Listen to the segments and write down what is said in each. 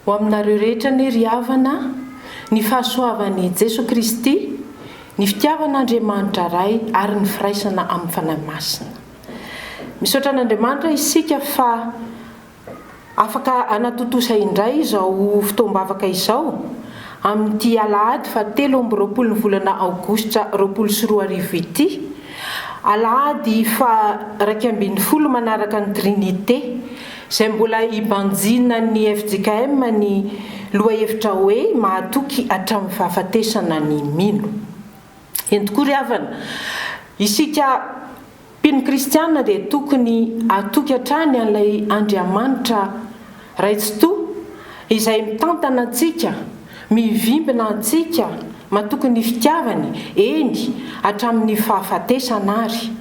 Ho aminareo rehetra anie ry havana ny fahasoavan'i Jeso Kristy, ny fitiavan'Andriamanitra Ray ary ny firaisana amin'ny Fanahy Masina. Misaotra an'Andriamanitra isika fa Afaka hanatontosa indray izao fotoam-bavaka izao amin'ity alahady faha 23 ny volana aogositra 2020 ity, alahady faha 11 manaraka ny Trinite, izay mbola hibanjinan'ny fjkm ny lohahevitra hoe Mahatoky hatramin'ny fahafatesana ny mino. Eny tokoa ry havana, isika mpino kristiana dia tokony hatoky hatrany an'ilay Andriamanitra Ray Tsitoha izay mitantana antsika, mivimbina antsika, matoky ny fitiavany, eny, hatramin'ny fahafatesana ary,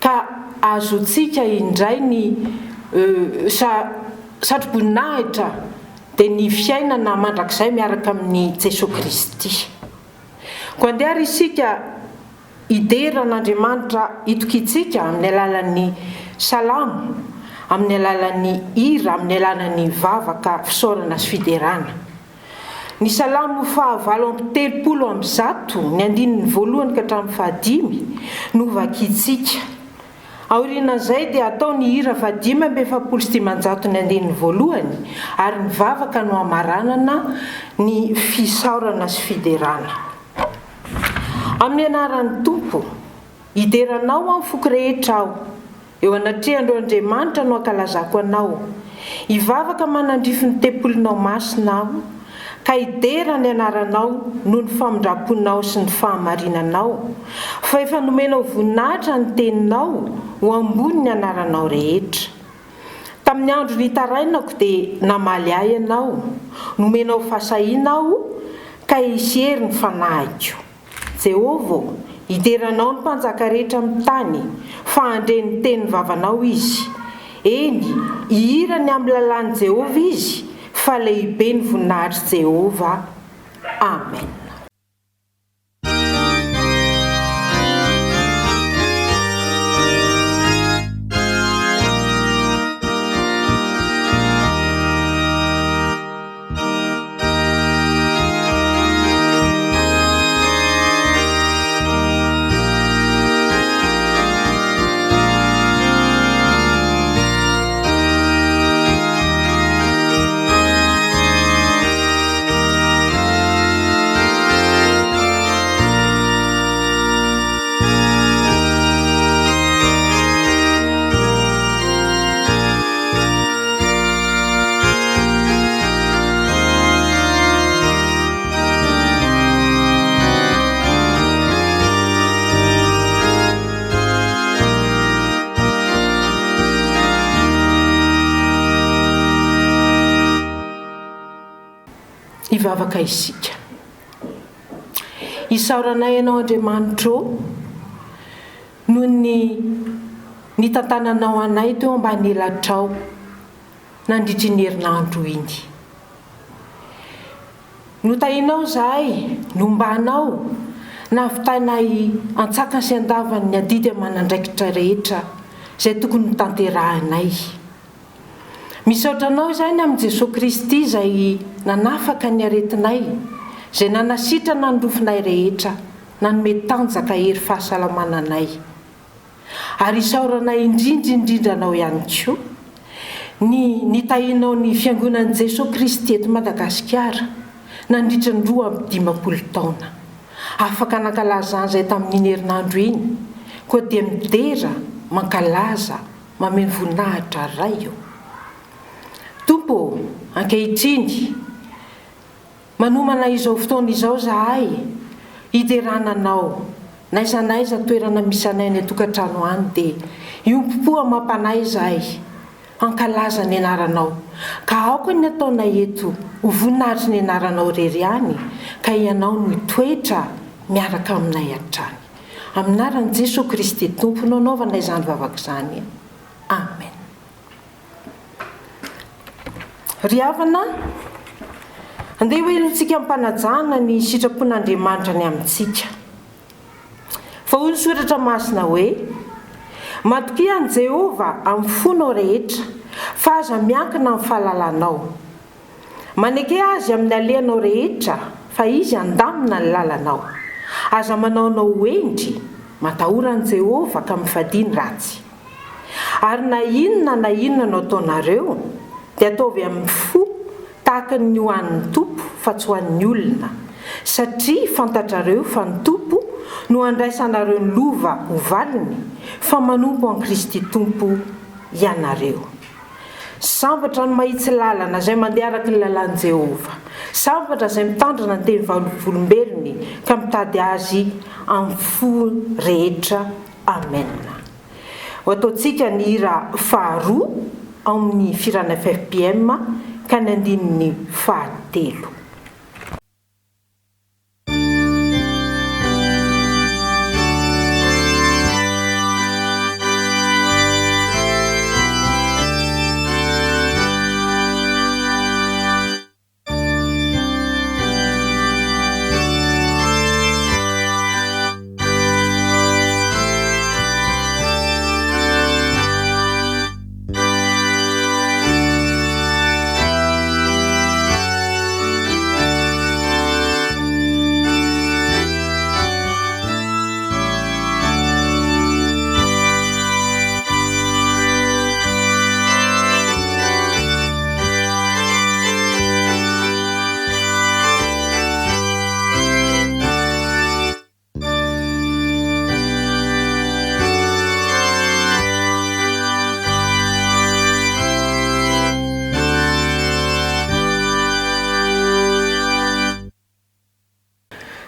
ka ahazoantsika indray ny satroboninahitra dia ny fiainana mandrakizay miaraka amin'i Jesoa Kristy. Koa andeha ary isika hidera an'Andriamanitra itokiantsika amin'ny alalan'ny salamo, amin'ny alalan'ny hira, amin'ny alalan'ny vavaka fisaorana sy fiderana. Ny salamo faha 138, ny andininy voalohany ka hatramin'ny fahadimy no vakintsika. Aorianan'izay dia atao ny hira faha 545 ny andininy voalohany ary ny vavaka no hamaranana ny fisaorana sy fiderana. Amin'ny anaran'ny Tompo, hidera Anao amin'ny foko rehetra aho. Eo anatrehan'ireo andriamanitra no hankalazako Anao. Hivavaka manandrify ny tempolinao masina aho, ka hidera ny anaranao noho ny famindram-ponao sy ny fahamarinanao, fa efa nomenao voninahitra ny teninao ho ambonin'ny anaranao rehetra. Tamin'ny andro nitarainako dia namaly ahy Ianao, nomenao fahasahiana aho, ka hisy hery ny fanahiko. Jehovah ô, hidera Anao ny mpanjaka rehetra amin'ny tany, fa handre ny tenin'ny vavanao izy. Eny, hihira ny amin'ny lalàn'i Jehovah izy, fa lehibe ny voninahitr'i Jehovah. Amena. Hivavaka isika. Isaoranay Ianao Andriamanitra ô, noho ny nitantananao anay teo ambany elatrao nandritry iny herinandro iny. Notahinao izahay, nombanao, nahavitainay antsakany sy andavany ny adidy aman'andraikitra rehetra izay tokony hotanterahinay. Misaotra Anao izahay ny amin'i Jesoa Kristy izay nanafaka ny aretinay, izay nanasitrana ny rofinay rehetra, nanome tanjaka hery fahasalamana anay. Ary isaoranay indrindra indrindra Anao ihany koa ny nitahianao ny Fiangonan'i Jesoa Kristy eto Madagasikara nandritra ny 52 taona. Afaka nankalaza an'izay tamin'iny herinandro iny, koa dia midera, mankalaza, mameno voninahitra Ray ô. Tompo ô, ankehitriny, Manomana izao fotoana izao zahay hiderana Anao, n'aiza n'aiza toerana misy anay any an-tokantrano any dia hiombom-po amam-panahy izahay hankalaza ny anaranao, ka aoka ny ataonay eto ho voninahitry ny anaranao irery ihany, ka Ianao no hitoetra miaraka aminay hatrany. Amin'ny anaran'i Jesoa Kristy Tompo no anaovana izany vavaka izany. Amen. Ry havana, andeha ho henointsika am-panajana ny sitrapon'Andriamanitra ny amintsika. Fa hoy ny Soratra Masina hoe, Matokia an'i Jehovah amin'ny fonao rehetra, fa aza miankina amin'ny fahalalanao. Maneke Azy amin'ny alehanao rehetra, fa Izy handamina ny lalanao. Aza manaonao ho hendry, matahora an'i Jehovah ka mifadia ny ratsy. Ary na inona na inona no ataonareo, dia ataovy amin'ny fo tahaka ny ho an'ny Tompo fa tsy ho an'ny olona, satria fantatrareo fa ny Tompo no handraisanareo ny lova ho valiny, fa manompo an'i Kristy Tompo ianareo. Sambatra ny mahitsy lalana, izay mandeha araka ny lalàn'i Jehovah. Sambatra izay mitandrina ny teny vavolombelony ka mitady azy amin'ny fo rehetra. Amena. Ho ataontsika ny hira faharoa ao amin'ny Firana ffpm ka ny andininy fahatelo.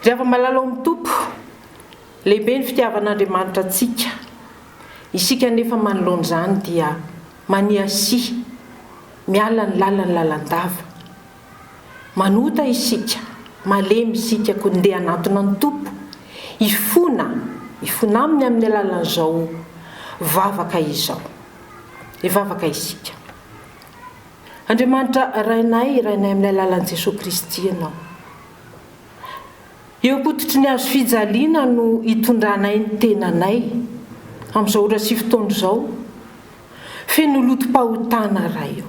Ry hava-malala ao amin'ny Tompo, lehibe ny fitiavan'Andriamanitra antsika. Isika anefa manoloana izany dia maniasia, miala ny lalany lalandava. Manota isika, malemy isika koa ndeha hanantona ny Tompo, hifona, hifona Aminy amin'ny alalan'izao vavaka izao. Hivavaka isika. Andriamanitra Rainay, Rainay amin'ny alalan'i Jesoa Kristy Ianao. Eo am-pototry ny hazo fijaliana no itondranay ny tenanay amin'izao ora sy fotoana izao. Feno lotom-pahotana Ray o.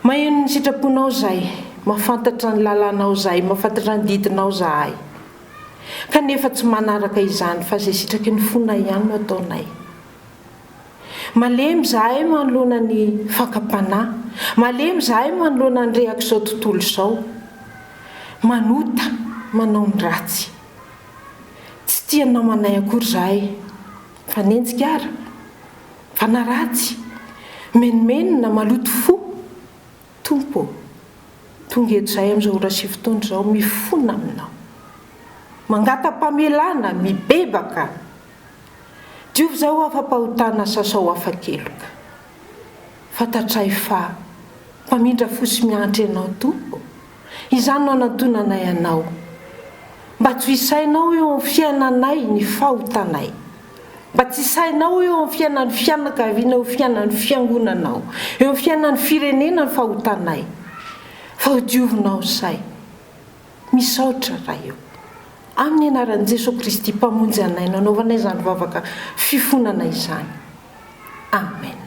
Maheno ny sitraponao zahay, mahafantatra ny lalanao zahay, mahafantatra ny didinao zahay. Kanefa tsy manaraka izany fa izay sitraky ny fonay ihany no ataonay. Malemy zahay manoloana ny fakam-panahy, malemy zahay manoloana ny rehak'izao tontolo izao. Manota, manao ny ratsy. Tsy tia ny namanay akory zahay. Mifanenjika ara, mifanaratsy, mimenomenona, maloto fo. Tompo ô, tonga eto izahay amin'izao ora sy fotoana izao, mifona Aminao. Mangata-pamelana, mibebaka. Diovy izahay ho afa-pahotana, sasao ho afa-keloka. Fantatray fa mpamindra fo sy miantra Ianao, Tompo ô. Izany no anantonanay Anao. Mba tsy ho isainao eo amin'ny fiainanay ny fahotanay. Mba tsy isainao eo amin'ny fiainan'ny fianakaviana, eo amin'ny fiainan'ny fiangonanao, eo amin'ny fiainan'ny firenena ny fahotanay. Fa ho diovinao izay. Misaotra, Ray ô. Amin'ny anaran'i Jesoa Kristy Mpamonjy anay no anaovanay izany vavaka fifonana izany. Amen.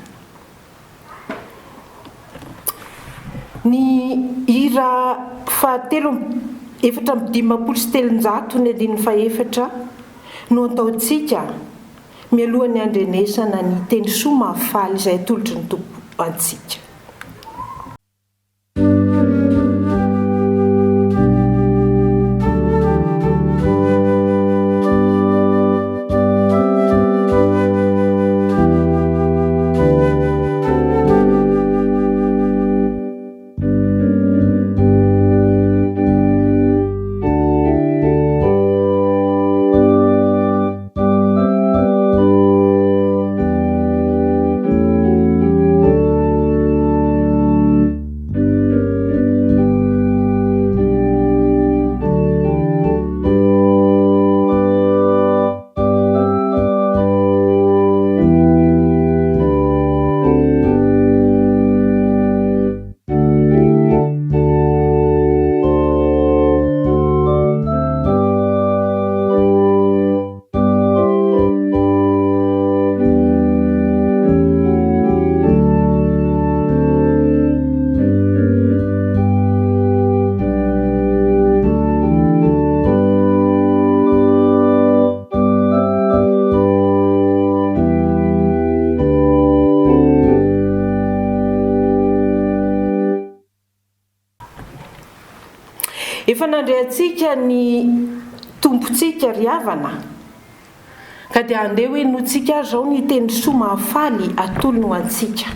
Ny hira fahatelo 354 ny andininy fahefatra no ataontsika mialohan'ny handrenesana ny teny soa mahafaly izay atolotry ny Tompo antsika. Efa nandre antsika ny Tompontsika ry havana, ka dia andeha ho henointsika ary izao ny teny soa mahafaly atolony ho antsika.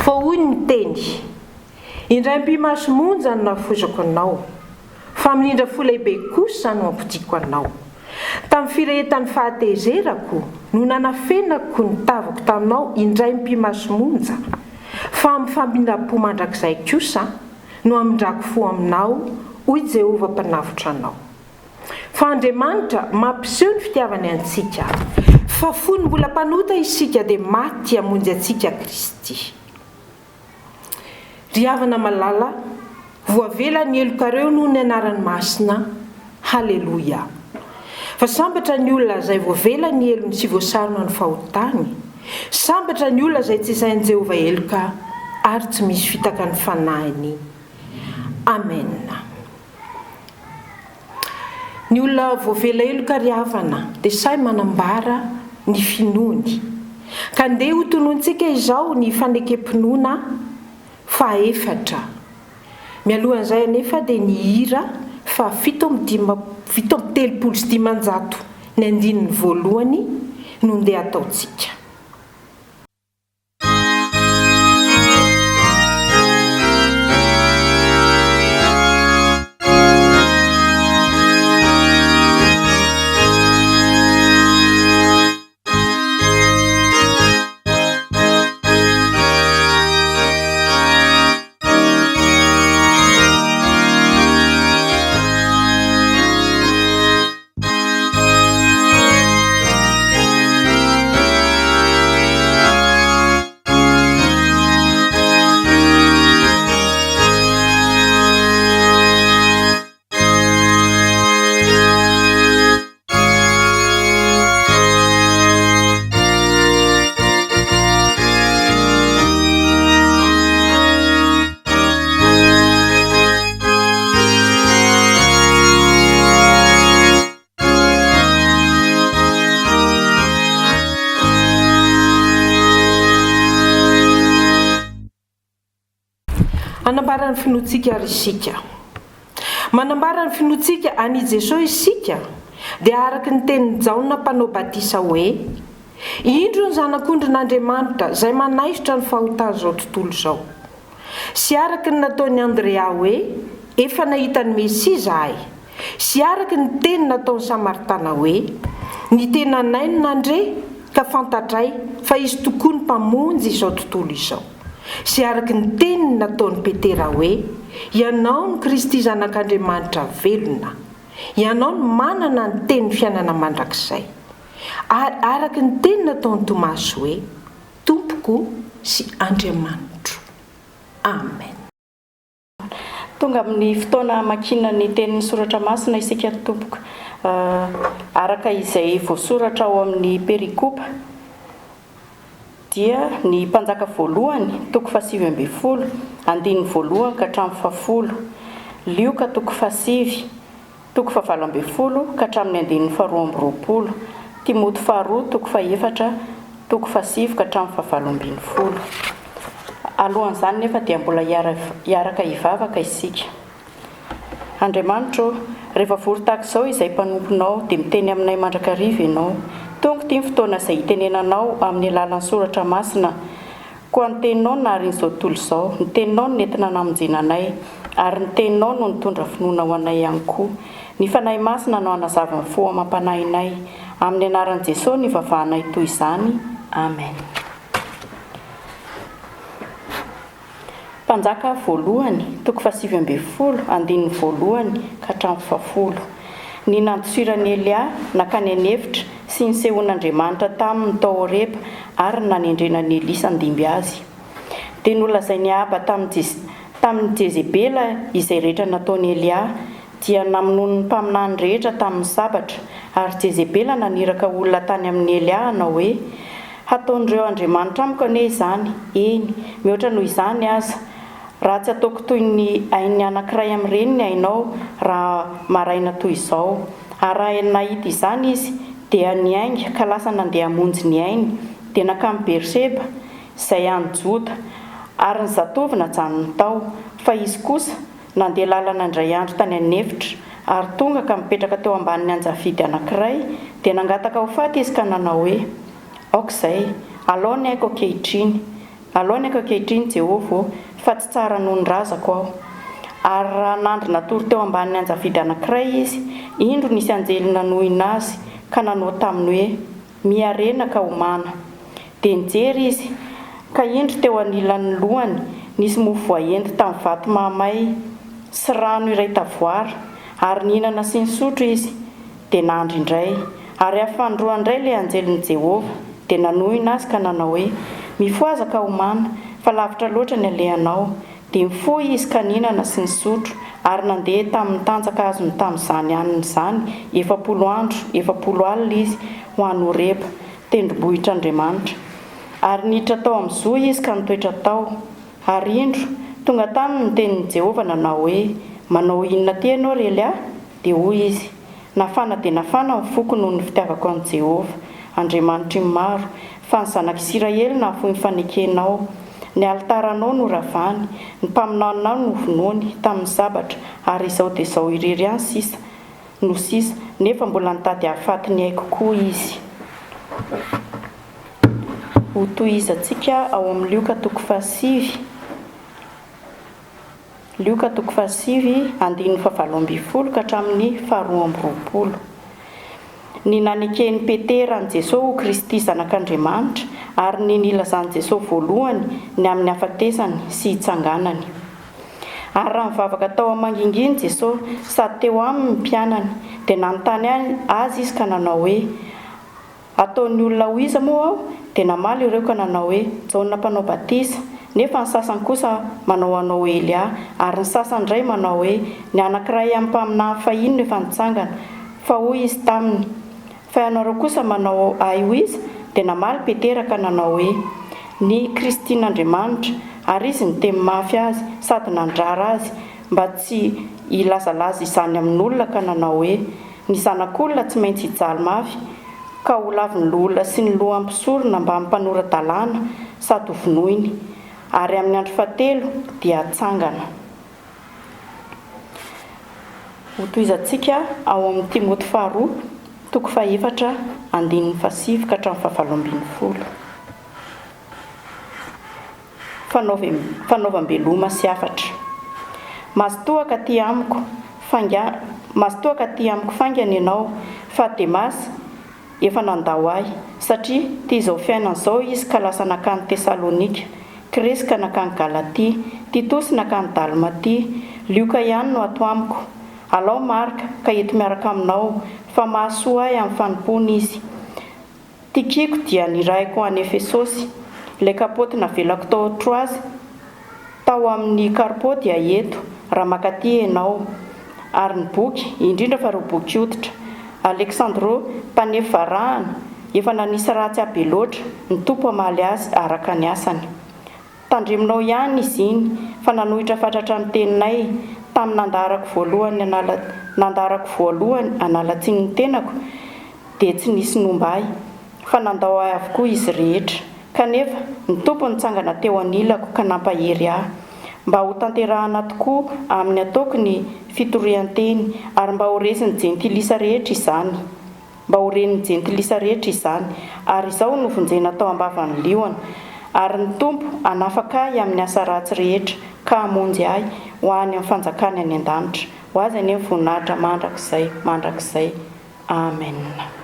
Fa hoy ny teny, Indray am-pimaso monja no nahafoizako anao, fa mirindra fo lehibe kosa no hampodiako anao. Tamin'ny firehetan'ny fahatezerako no nanafenako ny tavako taminao indray am-pimaso monja, fa amin'ny famindram-po mandrakizay kosa no hamindrako fo aminao, hoy Jehovah Mpanavotra anao. Fa Andriamanitra mampiseho ny fitiavany antsika, fa fony mbola mpanota isika dia maty hamonjy antsika Kristy. Ry havana malala, voavela ny helokareo noho ny anarany masina. Haleloia! Fa sambatra ny olona izay voavela ny helony sy voasarona ny fahotany. Sambatra ny olona izay tsy isain'i Jehovah heloka ary tsy misy fitaka ny fanahiny. Amena. Ny olona voavela heloka ry havana dia sahy manambara ny finoany. Ka ndeha ho tonointsika izao ny fanekem-pinoana fahaefatra. Mialohan'izay anefa dia ny hira faha 537 ny andininy voalohany no ndeha ataontsika. Hanambara ny finoantsika àry isika. Manambara ny finoantsika an' i Jesoa isika, dia araka ny tenin'i Jaona Mpanao Batisa hoe, Indro ny Zanak'ondrin' Andriamanitra izay manaisotra ny fahotan'izao tontolo izao. Sy araka ny nataon'i Andrea hoe, Efa nahita ny Mesia izahay. Sy araka ny teny nataon'ny Samaritana hoe, Ny tenanay no nandre, ka fantatray fa Izy tokoa no Mpamonjy izao tontolo izao. Sy araka ny teny nataon'i Petera hoe, Ianao no Kristy Zanak'Andriamanitra velona. Ianao no manana ny tenin'ny fiainana mandrakizay. Ary araka ny teny nataon'i Tomasy hoe, Tompoko sy Andriamanitro. Amen. Tonga amin'ny fotoana hamakiana ny tenin'ny Soratra Masina isika tompoko. Araka izay voasoratra ao amin'ny perikopa dia ny Mpanjaka voalohany toko fahasivy ambinifolo, andininy voalohany ka hatramin'ny fahafolo, Lioka toko fahasivy, toko fahavalo ambinifolo ka hatramin'ny andininy faharoa amby roapolo, Timoty faharoa toko fahefatra, toko fahasivy ka hatramin'ny fahavalo ambinifolo. Alohan'izany nefa dia mbola hiaraka hivavaka isika. Andriamanitra ô, rehefa vory tahaka izao izay mpanomponao dia miteny aminay mandrakariva Ianao. Tonga ity ny fotoana izay hitenenanao amin'ny alalan'ny Soratra Masina. Koa ny Teninao no naharian'izao tontolo izao, ny Teninao no nentina namonjena anay, ary ny Teninao no nitondra finoana ho anay ihany koa. Ny Fanahy Masina no hanazava ny fo amam-panahinay. Amin'ny anaran'i Jesosy no ivavahanay toy izany. Amen. Mpanjaka voalohany, toko fahasivy ambinifolo, andininy voalohany ka hatramin'ny fahafolo. Ny nandosiran'i Elia nankany an'efitra sy nisehoan'Andriamanitra taminy tao Horeba ary ny nanendrena an'i Elisa handimby azy. Dia nolazain'i Ahaba tamin'i Jezebela izay rehetra nataon'i Elia, dia namonoany ny mpaminany rehetra tamin'ny sabatra, ary Jezebela naniraka olona tany amin'i Elia hanao hoe, Hataon'ireo andriamanitra amiko anie izany, eny, mihoatra noho izany aza, raha tsy ataoko toy ny ain'ny anankiray amin'ireny ny ainao raha maraina toy izao. Ary raha nahita izany izy, dia niainga ka lasa nandeha hamonjy ny ainy, dia nankany Berseba, izay any Joda. Ary ny zatovo najanony tao, fa izy kosa. Nandeha lalana indray andro tany an'efitra, ary tonga ka mipetraka teo ambanin'ny anjavidy anankiray, dia nangataka ho faty izy ka nanao hoe, Aoka izay, alao ny aiko ankehitriny, alao ny aiko ankehitriny, Jehovah ô, fa tsy tsara noho ny razako aho. Ary raha nandry natory teo ambanin'ny anjavidy anankiray izy, indro nisy anjely nanohina azy ka nanao taminy hoe, Miharena ka homana. Dia nijery izy, ka indro teo anilan'ny lohany nisy mofo voaendy tamin'ny vato mahamay sy rano iray tavoara, ary nihinana sy nisotro izy, dia nandry indray. Ary avy fanindroany indray ilay anjelin'i Jehovah, dia nanohina azy ka nanao hoe, Mifohaza ka homana, fa lavitra loatra ny alehanao. Dia nifoha izy ka nihinana sy nisotro, ary nandeha tamin'ny tanjaka azony tamin'izany hanina izany 40 andro, 40 alina izy, ho any Horeba, tendrombohitr'Andriamanitra. Ary niditra tao amin'ny zohy izy ka nitoetra tao. Ary indro, tonga taminy ny tenin'i Jehovah nanao hoe, Manao inona atỳ ianao, ry Elia? Dia hoy izy, Nafana dia nafana ny foko noho ny fitiavako an'i Jehovah, Andriamanitry ny maro, fa ny zanak'Isiraely nahafoy ny fanekenao. Ny alitaranao noravany, ny mpaminaninao novonoiny tamin'ny sabatra, ary izao dia izao irery ihany sisa no sisa, nefa mbola nitady hahafaty ny aiko koa izy. Hotohizantsika ao amin'ny Lioka toko fahasivy. Lioka toko fahasivy, andininy fahavalo ambin'ny folo ka hatramin'ny faharoa amby roapolo. Ny naneken'i Petera an'i Jesoa ho Kristy Zanak'Andriamanitra ary ny nilazan'i Jesoa voalohany ny amin'ny hafatesany sy hitsanganany. Ary raha nivavaka tao amin'ny mangingina Jesoa sady teo aminy ny mpianany, dia nanontany Azy izy ka nanao hoe, Ataon'ny olona ho iza moa aho? Dia namaly ireo ka nanao hoe, Jaona Mpanao Batisa, nefa ny sasany kosa manao anao ho Elia, ary ny sasany indray manao hoe, Ny anankiray amin'ny mpaminany fahiny no efa nitsangana. Fa hoy Izy taminy, Fa ianareo kosa manao Ahy ho iza? Dia namaly Petera ka nanao hoe, Ny Kristin'Andriamanitra. Ary izy niteny mafy azy sady nandrara azy mba tsy hilazalaza izany amin'olona ka nanao hoe, Ny Zanak'olona tsy maintsy hijaly mafy, ka ho lavin'ny loholona sy ny lohan'ny mpisorona mbamin'ny mpanora-dalàna sady hovonoiny, ary amin'ny andro fahatelo dia hatsangana. Hotohizantsika ao amin'ny Timoty faharoa, toko fahefatra, andininy fahasivy ka hatramin'ny fahavalo ambin'ny folo. Fanaovam-beloma sy hafatra. Mazotoa hankatỳ amiko fainga Mazotoa hankatỳ amiko faingana ianao, fa Demasy efa nandao ahy, satria tia izao fiainana izao izy ka lasa nankany Tesalonika, Kreska nankany Galatia, Titosy nankany Dalmatia, Lioka ihany no ato amiko. Alao Marka, ka ento miaraka aminao, fa mahasoa ahy amin'ny fanompoana izy. Tikiko dia nirahiko any Efesosy. Ilay kapaoty navelako tao Troasy tao amin'i Karpo dia ento, raha mankaty ianao. Ary ny boky, indrindra fa ireo boky hoditra. Aleksandro, mpanefy varahana, efa nanisy ratsy ahy be loatra, ny Tompo hamaly azy araka ny asany. Tandremonao ihany izy iny, fa nanohitra fatratra ny teninay, tamin'ny nandaharako voalohany hanala nandaharako voalohany hanala tsiny ny tenako, dia tsy nisy nomba ahy, fa nandao ahy avokoa izy rehetra. Kanefa, ny Tompo nitsangana teo anilako ka nampahery ahy, mba hotanterahana tokoa amin'ny ataoko ny fitorian-teny, ary mba ho resin'ny Jentilisa rehetra izany. Mba ho ren'ny Jentilisa rehetra izany. Ary izaho novonjena tao am-bavan'ny liona. Ary ny Tompo hanafaka ahy amin'ny asa ratsy rehetra, ka hamonjy ahy ho any amin'ny fanjakany any an-danitra. Ho Azy anie ny voninahitra mandrakizay mandrakizay. Amena.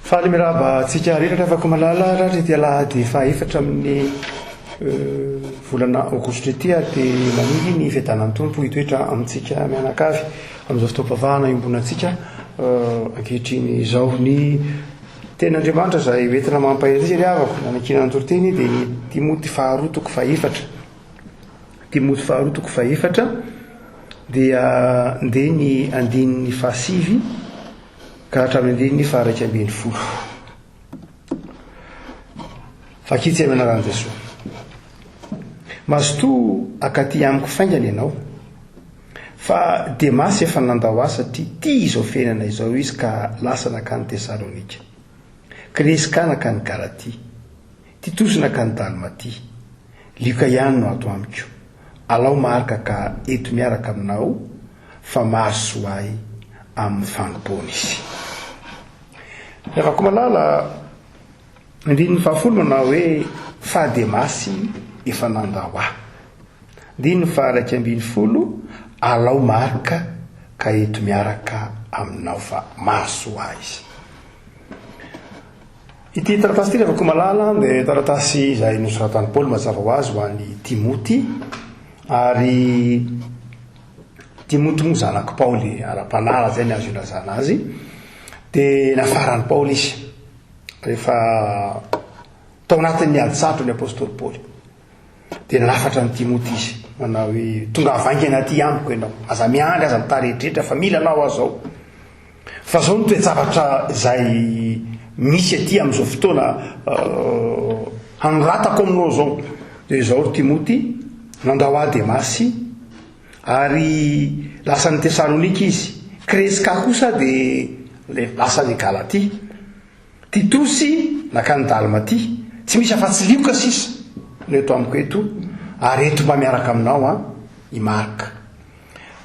Faly mirahaba antsika rehetra ry havako malala raha ity alahady fahaefatra amin'ny volana aogositra ity ary dia maniry ny fiadanan'ny Tompo hitoetra amintsika mianakavy amin'izao fotoam-pavahana iombonantsika ankehitriny izao. Ny tenin'Andriamanitra izay hoentina mampahery antsika ry havako nanankinana ny toriteny dia ny Timoty faharoa toko fahefatra. Timoty faharoa toko fahefatra dia ndeha ny andininy fahasivy ka hatramin'ny andininy faha-11. Vakitsy amin'ny anaran'i Jesoa. Mazotoa akaty amiko faingana ianao, fa Demasy efa nandao ahy satria tia izao fiainana izao izy ka lasa nankany Tesalonika. Kreska nankany Galatia, Titosy nankany Dalmatia. Lioka ihany no ato amiko. Alao Marka ka eto miaraka aminao fa mahasoa ahy amin'ny fanompoana izy. Ry havako malala, andininy fahafolo manao hoe fa Demasy efa nandao ahy. Andininy faha-11, alao Marka ka eto miaraka aminao fa mahasoa ahy izy. Ity taratasy ity ry havako malala dia taratasy izay nosoratan'i Paoly mazava ho azy ho an'i Timoty ary Timoty moa zanak'i Paoly ara-panahy raha izay ny azo ilazana azy dia nafaran'i Paoly izy rehefa tao anatin'ny ady sarotra ny apostoly Paoly dia nanafatra an'i Timoty izy manao hoe tongava haingana aty amiko ianao aza miandry aza mitaredretra fa mila anao aho zao Fa zao no toe-javatra izay misy aty amin'izao fotoana hanoratako aminao zao. Dia izao ry Timoty, nandao ahy Demasy, ary lasa any Tesalonika izy. Kreska kosa dia lasa any Galatia. Titosy nankany Dalmatia. Tsy misy afa-tsy Lioka sisa no eto amiko eto, ary eto mba miaraka aminao an, i Marka.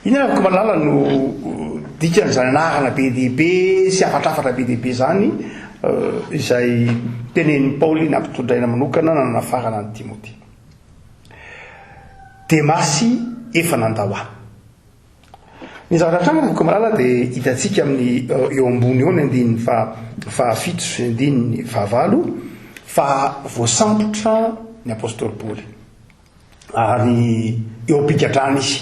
Inona avy Komalala no dikan'izany anarana be dia be sy hafatrafatra be dia be izany izay tenenin'i Paoly nampitondraina manokana nanafarana an'i Timoty? Demasy efa nandao ahy. Ny zavatra nitranga ry Komalala dia hitantsika amin'ny eo ambony eo ny andininy fahafito sy ny andininy fahavalo fa voasambotra ny apostoly Paoly. Ary eo am-pigadrana izy.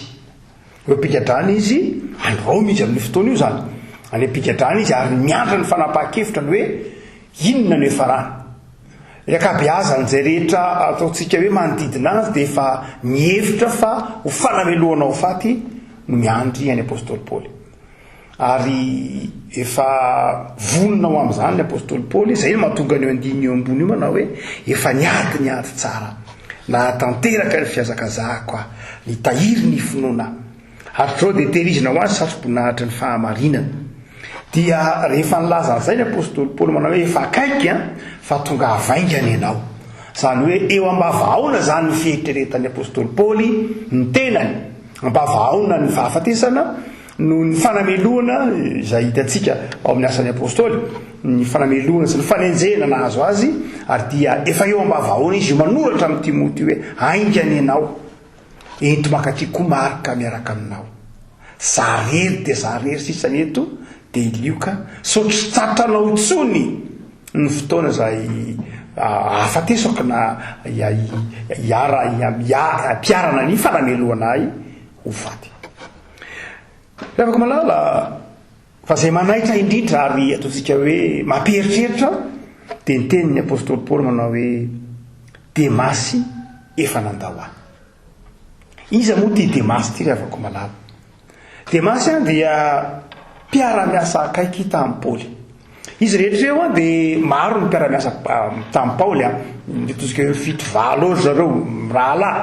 Eo am-pigadrana izy, any Raoma izy amin'io fotoana io izany. Any am-pigadrana izy ary miandry ny fanapahan-kevitra ny hoe inona no hiafarany. Ny ankabeazan'izay rehetra ataontsika hoe manodidina azy dia efa mihevitra fa ho fanamelohana ho faty no miandry an'i Apostoly Paoly. Ary efa vonona ho amin'izany ny apostoly Paoly, izay no mahatonga an'io andininy eo ambony io manao hoe, efa niady ny ady tsara, nahatanteraka ny fihazakazahako aho, nitahiry ny finoana aho. Hatrizao dia tehirizina ho ahy ny satroboninahitry ny fahamarinana. Dia rehefa nilaza an'izay ny apostoly Paoly manao hoe efa akaiky an, fa tonga havaingana ianao. Izany hoe eo am-bavahaona izany ny fieritreretan'ny apostoly Paoly ny tenany, am-bavahaona ny fahafatesana, Noho ny fanamelohana izay hitantsika ao amin'ny Asan'ny Apostoly, ny fanamelohana sy ny fanenjehana nahazo azy, ary dia efa eo am-bavahoana izy io manoratra amin'i Timoty hoe, Haingana ianao, ento mankaty koa Marka miaraka aminao. Za rery dia za rery sisa ny eto, dia i Lioka, sao tsy tratranao intsony ny fotoana izay ahafatesako na hiara-hampiharana ny fanamelohana ahy ho faty. Ry havako malala, fa izay manaitra indrindra ary ataontsika hoe mampieritreritra dia ny tenin'ny apostoly Paoly manao hoe Demasy efa nandao ahy. Iza moa ity Demasy ity ry havako malala? Demasy dia mpiara-miasa akaiky tamin'i Paoly. Izy rehetra ireo dia maro ny mpiara-miasa tamin'i Paoly, ataontsika hoe fito valo eo ry zareo mirahalahy,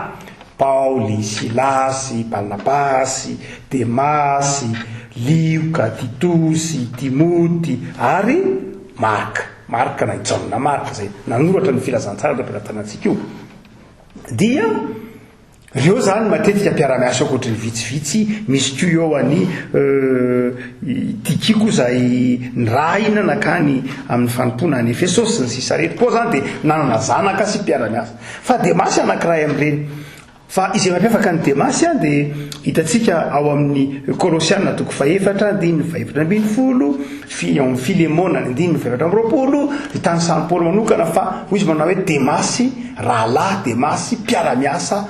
Paoly, Silasy, Barnabasy, Demasy, Lioka, Titosy, Timoty ary Marka. Marka na i Jaona Marka izay nanoratra ny filazantsara eto am-pelatanantsika io. Dia Reo zany matetika mpiara-miasa ankoatry ny vitsivitsy, misy koa eo an'i Tykiko izay nirahina nankany amin'ny fanompoana any Efesosy sy ny sisa rehetra. Paoly zany dia nanana zanaka sy mpiara-miasa. Fa Demasy anankiray amin'ireny. Fa izay mampiavaka an'i Demasy dia hitantsika ao amin'ny Kolosiana toko fahefatra andininy fahefatra ambin'ny folo, ao amin'ny Filemona andininy fahefatra amby 20, hitanisan'i Paoly manokana fa hoy izy manao hoe Demasy rahalahy, Demasy mpiara-miasa,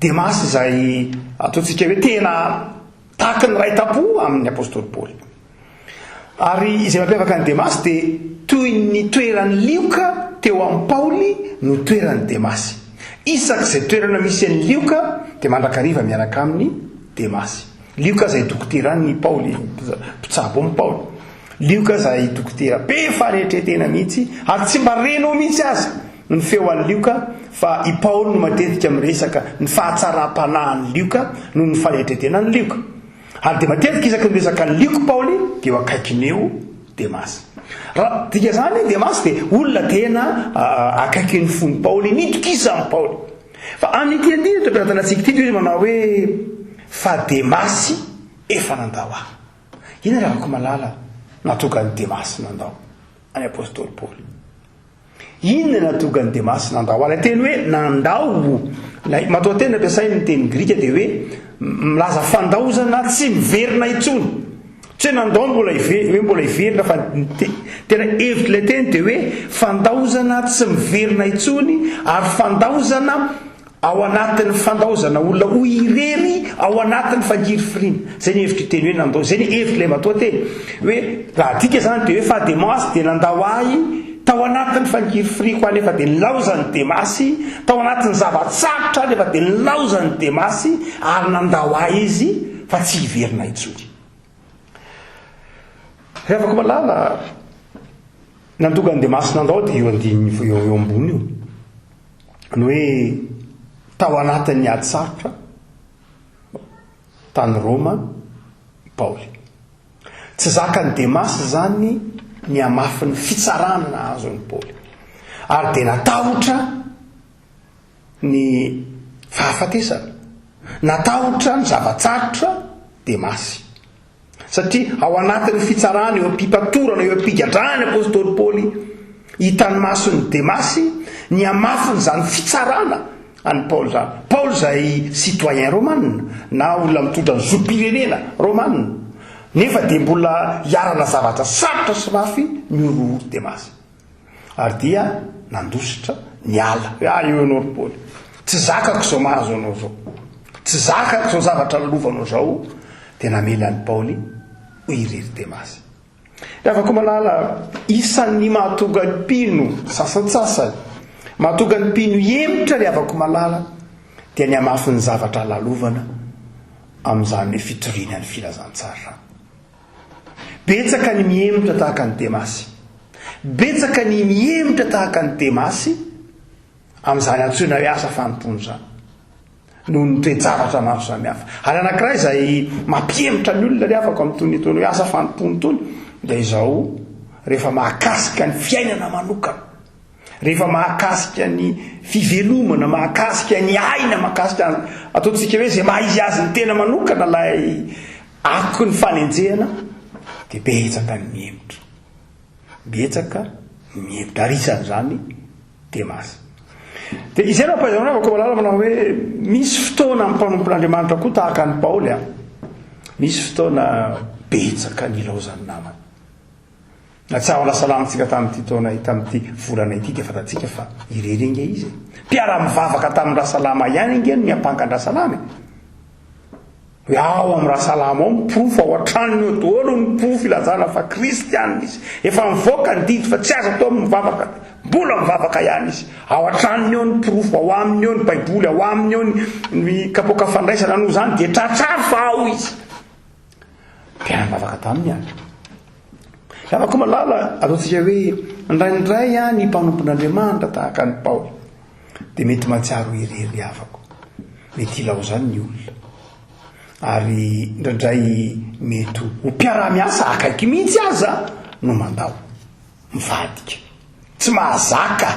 Demasy izay ataontsika hoe tena tahaky ny iray tam-po amin'ny apostoly Paoly. Ary izay mampiavaka an'i Demasy dia toy ny toeran'i Lioka teo amin'i Paoly no toeran'i Demasy. Isak'izay toerana misy an'i Lioka dia mandrakariva miaraka aminy Demasy. Lioka izay dokoteran'i Paoly, mpitsabo an'i Paoly. Lioka izay dokotera be fanetren-tena mihitsy ary tsy mba renao mihitsy aza ny feo an'i Lioka fa i Paoly no matetika miresaka ny fahatsaram-panahin'i Lioka noho ny fanetren-tenan'i Lioka. Ary dia matetika isaky ny miresaka an'i Lioka Paoly dia eo akaikiny eo Demasy. Raha dika izany, Demasy dia olona tena akaikin'ny fon'i Paoly, nitokisan'i Paoly. Fa amin'ity andininy eto am-pelatanantsika ity dia izy manao hoe fa Demasy efa nandao ahy. Inona ry havako malala nahatonga an'i Demasy nandao an'i apostoly Paoly? Inona no nahatonga an'i Demasy nandao? Ilay teny hoe nandao, ilay matoanteny nampiasainy ny teny grika dia hoe milaza fandaozana tsy miverina intsony. Tsy hoe nandao mbola hoe mbola hiverina fa ny tena hevitr'ilay teny dia hoe fandaozana tsy miverina intsony ary fandaozana Ao anatin'ny fandaozana olona ho irery ao anatin'ny fangirifiriana. Izay ny hevitr'io teny hoe nandao izay ny hevitr'ilay matoanteny. Hoe raha adika izany dia hoe fa Demasy dia nandao ahy tao anatin'ny fangirifiriako aho nefa dia nilaozan'i Demasy, tao anatin'ny zava-tsarotra aho nefa dia nilaozan'i Demasy ary nandao ahy izy fa tsy hiverina intsony. Ry havako malala, nandoga an'i Demasy nandao dia io andininy eo ambony io. Ny hoe tao anatin'ny ady sarotra tany Roma i Paoly. Tsy zakan'i Demasy izany ny hamafin'ny fitsarana nahazo an'i Paoly. Ary dia natahotra ny fahafatesana. Natahotra ny zava-tsarotra Demasy. Satria ao anatin'ny fitsarana, eo am-pipatorana, eo am-pigadrana ny apostoly Paoly, hitan'ny mason'i Demasy ny hamafin'izany fitsarana an'i Paoly izany. Paoly izay citoyen romana, na olona mitondra ny zom-pirenena romana, nefa dia mbola iharana zavatra sarotra sy mafy ny horohoro Demasy. Ary dia nandositra niala. Hoe, ah, eo ianao ry Paoly. Tsy zakako izao mahazo anao izao. Tsy zakako izao zavatra lalovanao izao. Dia namela an'i Paoly ho irery Demasy. Ry havako malala, isan'ny mahatonga ny mpino sasantsasany, mahatonga ny mpino hihemotra ry havako malala, dia ny hamafin'ny zavatra lalovana amin'izany hoe fitoriana ny filazantsara. Betsaka ny mihemotra tahaka an'i Demasy. Betsaka ny mihemotra tahaka an'i Demasy amin'izany antsoina hoe asa fanompoana izany. Noho ny toe-javatra maro samihafa. Ary anankiray izay mampihemotra ny olona ry havako amin'itony itony hoe asa fanompoana itony dia izao rehefa mahakasika ny fiainana manokana. Rehefa mahakasika ny fivelomana, mahakasika ny aina, mahakasika ataontsika hoe izay maha izy azy ny tena manokana ilay Akon'ny fanenjehana dia betsaka ny mihemotra. Betsaka ny mihemotra ary isan'izany Demasy. Dia izay no ampahaizana anao Vakomalala manao hoe misy fotoana ny mpanompon'Andriamanitra koa tahaka an'i Paoly a. Misy fotoana betsaka ny ilaozan'ny namana. Na tsy ao Rasalamantsika tamin'ity taona tamin'ity volana ity dia fantatsika fa irery ange izy e. Mpiara-mivavaka tamin'i Rasalama ihany ange no niampanga an-dRasalama e. Hoe ao amin'ny Rasalama ao ny porofo, ao an-tranony ao daholo ny porofo ilazana fa kristianina izy. Efa mivoaka ny didy fa tsy azo atao ny mivavaka, mbola mivavaka ihany izy. Ao an-tranony ao ny porofo, ao aminy ao ny baiboly, ao aminy ao ny kapoaka fandraisana, noho izany dia tratraro fa ao izy. Mpiara-mivavaka taminy ary. Havako malala, ataontsika hoe indraindray ny mpanompon'Andriamanitra tahaka an'i Paoly dia mety mahatsiaro ho irery ry havako. Mety hilaozany ny olona. Ary indraindray mety ho mpiara-miasa akaiky mihitsy aza no mandao, mivadika, tsy mahazaka.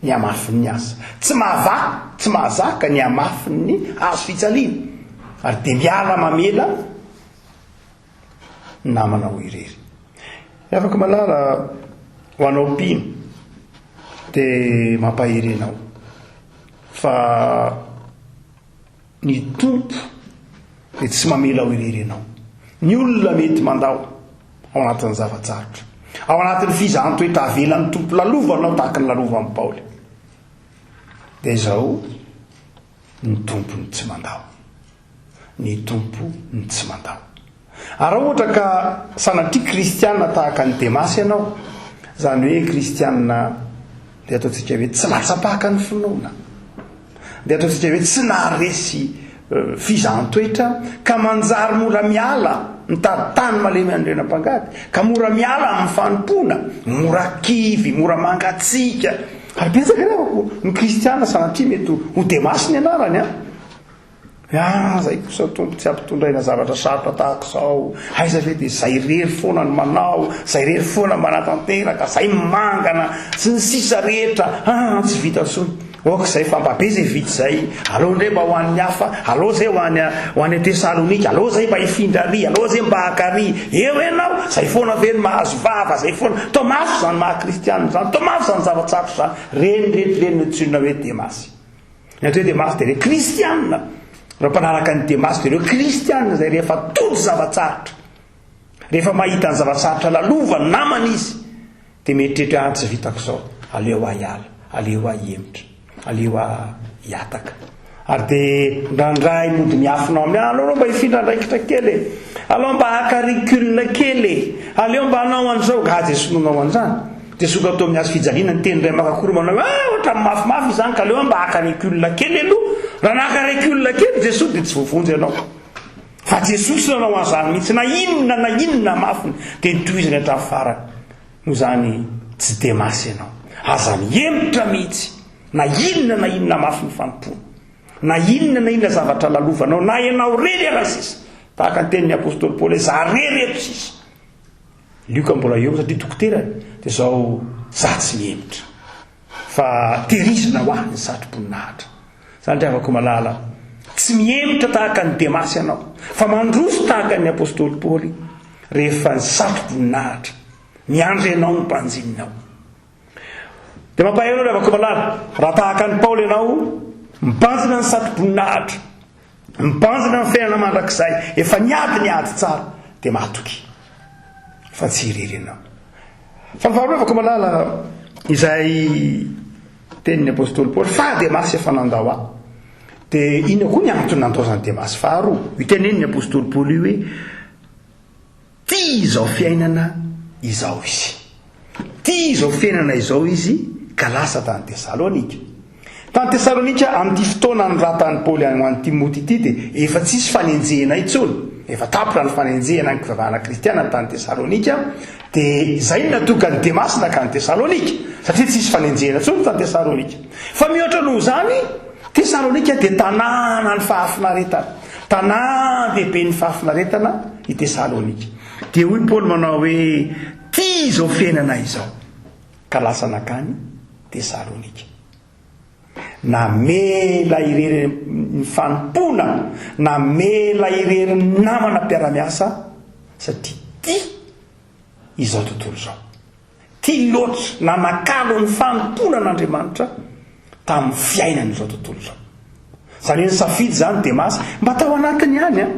ny hamafin'ny asa. Tsy mahavaky, tsy mahazaka ny hamafin'ny hazo fijaliana. Ary dia miala mamela ny namana ho irery. Ry havako malala, ho anao mpino, dia mampahery anao fa. Ny Tompo dia tsy mamela ho irery ianao. Ny olona mety mandao ao anatin'ny zava-tsarotra, ao anatin'ny fizahan-toetra avelan'ny Tompo lalovanao tahaka ny lalovan'i Paoly. Dia izao, ny Tompo no tsy mandao. Ny Tompo no tsy mandao. Ary raha ohatra ka sanatria kristiana tahaka an'i Demasy ianao, izany hoe kristiana dia ataontsika hoe tsy latsa-paka ny finoana, dia ataontsika hoe tsy naharesy eh, fizahan-toetra ka manjary mora miala mitady tany malemy an'ireny mpangady, ka mora miala amin'ny fanompoana, mora kivy, mora mangatsiaka. Ary betsaka ny havako, ny kristiana sanatria mety ho Demasy ny anarany an. Ah, zay kosa Tompo tsy ampitondraina zavatra sarotra tahaka izao. Aiza ve dia zay irery foana no manao, zay irery foana manatanteraka, zay mangana, sy ny sisa rehetra. Ah, tsy vita intsony. Ok izay fa mba be izay vita izay. Aleo indray mba ho an'ny hafa, aleo izay ho any ho any Tesalonika, aleo izay mba hifindra ary, aleo izay mba haka ary. Eo ianao, zay foana ve no mahazo vava, zay foana. Toa mafy izany maha kristianina izany, toa mafy izany zava-tsarotra izany. Reny rehetra ireny no antsoina hoe Demasy. Ny atao hoe Demasy dia ireo kristianina, ireo mpanaraka an'i Demasy dia ireo kristianina izay rehefa tojo zava-tsarotra, rehefa mahita ny zava-tsarotra lalovan'ny namana izy, dia mieritreritra hoe ah, tsy vitako izao, aleo aho hiala, aleo aho hihemotra, aleo aho hihataka. Ary dia indraindray mody miafina ao aminy, ah, aleo aloha mba hifindra andraikitra kely e, aleo mba haka recul kely e, aleo mba hanao an'izao, gaha Jesoa nanao an'izany? Dia soka teo amin'ny hazo fijaliana niteny indray maka akory manao hoe ah ohatran'ny mafimafy izany ka aleo mba haka recul kely aloha. Raha naka recul kely Jesoa dia tsy voavonjy ianao. Fa Jesoa tsy nanao an'izany mihitsy na inona na inona mafiny dia nitohizany hatramin'ny farany. Noho izany tsy Demasy ianao. Aza mihemotra mihitsy na inona na inona mafy ny fanompoana. Na inona na inona zavatra lalovanao na ianao rery ara sisa. Tahaka ny tenin'ny apostoly Paoly hoe za rery eto sisa. Lioka mbola eo satria dokoterany dia zao za tsy mihemotra fa tehirizina ho ahy ny satroboninahitra. Zany ry havako malala, tsy mihemotra tahaka an'i Demasy ianao fa mandroso tahaka an'ny apostoly Paoly rehefa ny satroboninahitra miandry anao ny mpanjininao. Dia mampahery anao ry havako malala, raha tahaka an'i Paoly ianao, mibanjina ny satroboninahitra, mibanjina ny fiainana mandrakizay, efa niady ny ady tsara, dia matoky fa tsy irery ianao. Fa ny faharoa havako malala, izay tenin'ny apostoly Paoly, fa Demasy efa nandao ahy. Dia inona koa ny antony nandaozan'i Demasy faharoa? Io tenenin'ny apostoly Paoly io hoe, Tia izao fiainana izao izy. Tia izao fiainana izao izy ka lasa tany Tesalonika. Tany Tesalonika, amin'ity fotoana anoratan'i Paoly ho an'i Timoty ity dia efa tsisy fanenjehana intsony. Efa tapitra ny fanenjehana ny fivavahana kristiana tany Tesalonika, dia izay no nahatonga an'i Demasy nankany Tesalonika, satria tsisy fanenjehana intsony tany Tesalonika. Fa mihoatra noho izany, Tesalonika dia tanànan'ny fahafinaretana. Tanàn-dehiben'ny fahafinaretana i Tesalonika. Dia hoy Paoly manao hoe, Tia izao fiainana izao, ka lasa nankany Tesalonika. Namela irery ny fanompoana, namela irery ny namana mpiara-miasa, satria tia izao tontolo izao. Tia loatra nanakalo ny fanompoana an'Andriamanitra tamin'ny fiainany izao tontolo izao. Izany hoe nisafidy izany Demasy, mba tao anatiny ihany an.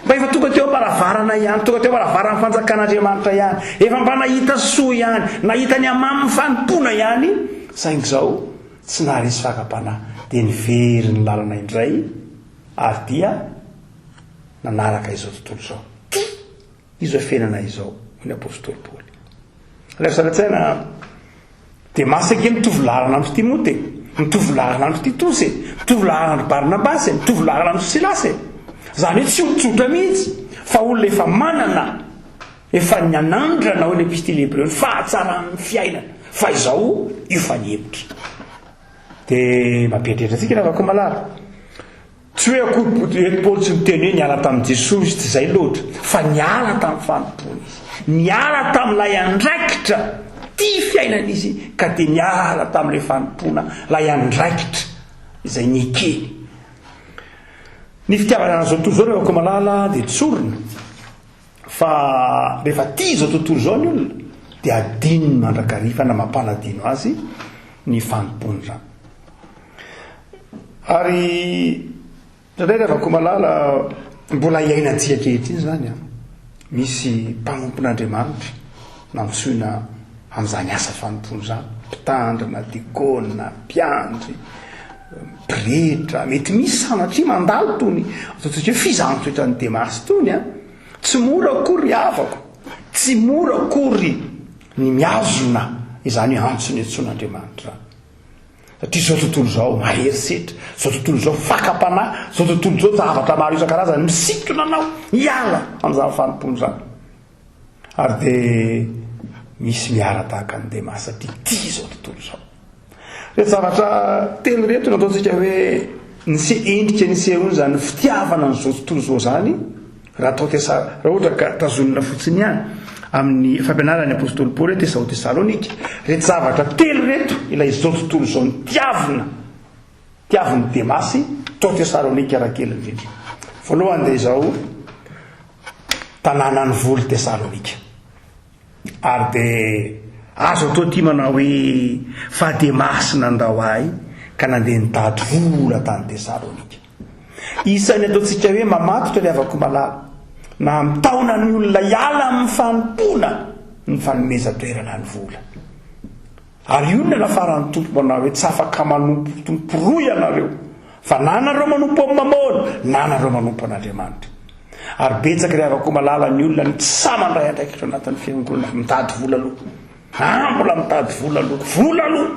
Mba efa tonga teo am-baravarana ihany, tonga teo am-baravaran'ny fanjakan'Andriamanitra ihany, efa mba nahita soa ihany, nahita ny hamamin'ny fanompoana ihany, saingy izao tsy naharesy fakam-panahy, dia nivery ny lalana indray ary dia nanaraka izao tontolo izao. Tia Izao fiainana izao, hoy ny apostoly Paoly. Ilay sarin-tsaina Demasy ange mitovy laharana amin-dry Timoty e, mitovy laharana amin-dry Titosy e, mitovy laharana amin-dry Barnabasy e, mitovy laharana amin-dry Silasy e. Izany hoe tsy olon-tsotra mihitsy, fa olona efa manana, efa nanandrana, hoy ny epistily hebreo, ny fahatsaran'ny fiainana, fa izao io fa nihemotra. Dia mampieritreritra antsika ry havako malala. Tsy hoe akory eto Paoly tsy miteny hoe niala tamin'i Jesoa izy, tsy izay loatra, fa niala tamin'ny fanompoana izy. Niala tamin'ilay andraikitra tia fiainana izy ka dia niala tamin'ilay fanompoana, ilay andraikitra izay nekeny. Ny fitiavana an'izao tontolo izao ry havako malala dia tsorina fa rehefa tia izao tontolo izao ny olona dia adinony mandrakariva na mampanadino azy ny fanompoana izany. Ary. Indraindray ry havako malala, mbola iainantsika ankehitriny izany an. Misy mpanompon'Andriamanitra nantsoina amin'izany asa fanompoana izany, mpitandrina, dikôna, mpiandry, pretra, mety misy sanatria mandalo tony ataontsika hoe fizahan-toetran'i Demasy tony an. Tsy mora akory ry havako, tsy mora akory ny mihazona izany antso niantsoan'Andriamanitra izany. Satria izao tontolo izao mahery setra, izao tontolo izao fakam-panahy, izao tontolo izao zavatra maro isan-karazany misintona anao hiala amin'izany fanompoana izany. Ary dia misy miara-tahaka an'i Demasy satria tia izao tontolo izao. Ireto zavatra telo ireto no ataontsika hoe nise endrika nisehoany izany fitiavana an'izao tontolo izao izany raha atao tesa raha ohatra ka tazonina fotsiny ihany amin'ny fampianaran'ny apostoly Paoly hoe tesa ao Tesalonika. Ireto zavatra telo ireto ilay izao tontolo izao nitiavina tiavin'i Demasy tao Tesalonika raha kely indrindra. Voalohany dia izao tanànan'ny voly Tesalonika. Ary dia azo atao ity manao hoe, Fa Demasy nandao ahy ka nandeha nitady vola tany Tesalonika. Isan'ny ataontsika hoe mamatotra ry havako malala, na mitaona ny olona hiala amin'ny fanompoana ny fanomezan-toerana ny vola. Ary io no nanafaran'ny Tompo manao hoe, Tsy afaka manompo tompo roa ianareo, fa na nareo manompo an'i Mamôna, na nareo manompo an'Andriamanitra. Ary betsaka ry havako malala ny olona no tsy sahy mandray andraikitra ao anatin'ny fiangonana, mitady vola aloha. Ah, mbola mitady vola aloha. Vola aloha!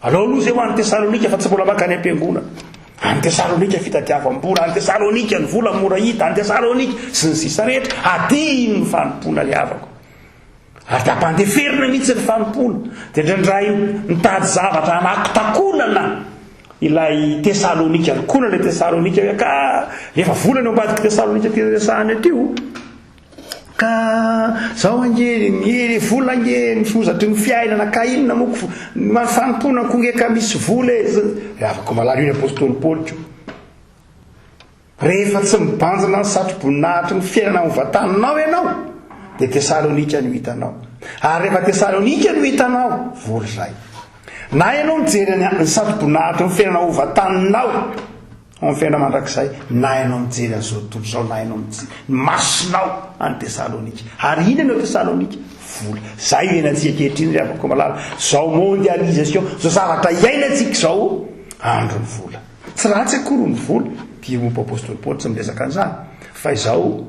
Aleo aloha izay ho any Tesalonika fa tsy mbola mankany am-piangonana. Any Tesalonika fitadiavam-bola, any Tesalonika ny vola mora hita, any Tesalonika sy ny sisa rehetra. Adino ny fanompoana ry havako. Ary dia ampandeferina mihitsy ny fanompoana. Dia indraindray mitady zavatra hanakotakonana ilay Tesalonika. Nikona ilay Tesalonika hoe ka efa vola ny ao ambadik'i Tesalonika ity resahana ity io. Ka zao ange ny vola ange ny fozatry ny fiainana ka inona moa ko ny fanompoana ko nge ka misy vola e. Ry havako malala io ny apostoly Paoly ko. Rehefa tsy mibanjina ny satroboninahitry ny fiainana hovantaninao ianao, dia Tesalonika no hitanao. Ary rehefa Tesalonika no hitanao, vory izay. Na ianao mijery ny ny satroboninahitry ny fiainana hovantaninao ao amin'ny fiainana mandrakizay, na ianao mijery an'izao tontolo izao, na ianao mijery ny masonao any Tesalonika. Ary inona no ao Tesalonika? Vola. Izay no iainantsika ankehitriny ry havako malala. Izao mondialisation, izao zavatra iainantsika izao, andron'ny vola. Tsy ratsy akory ny vola, dia momba Apostoly Paoly tsy miresaka an'izany, fa izao,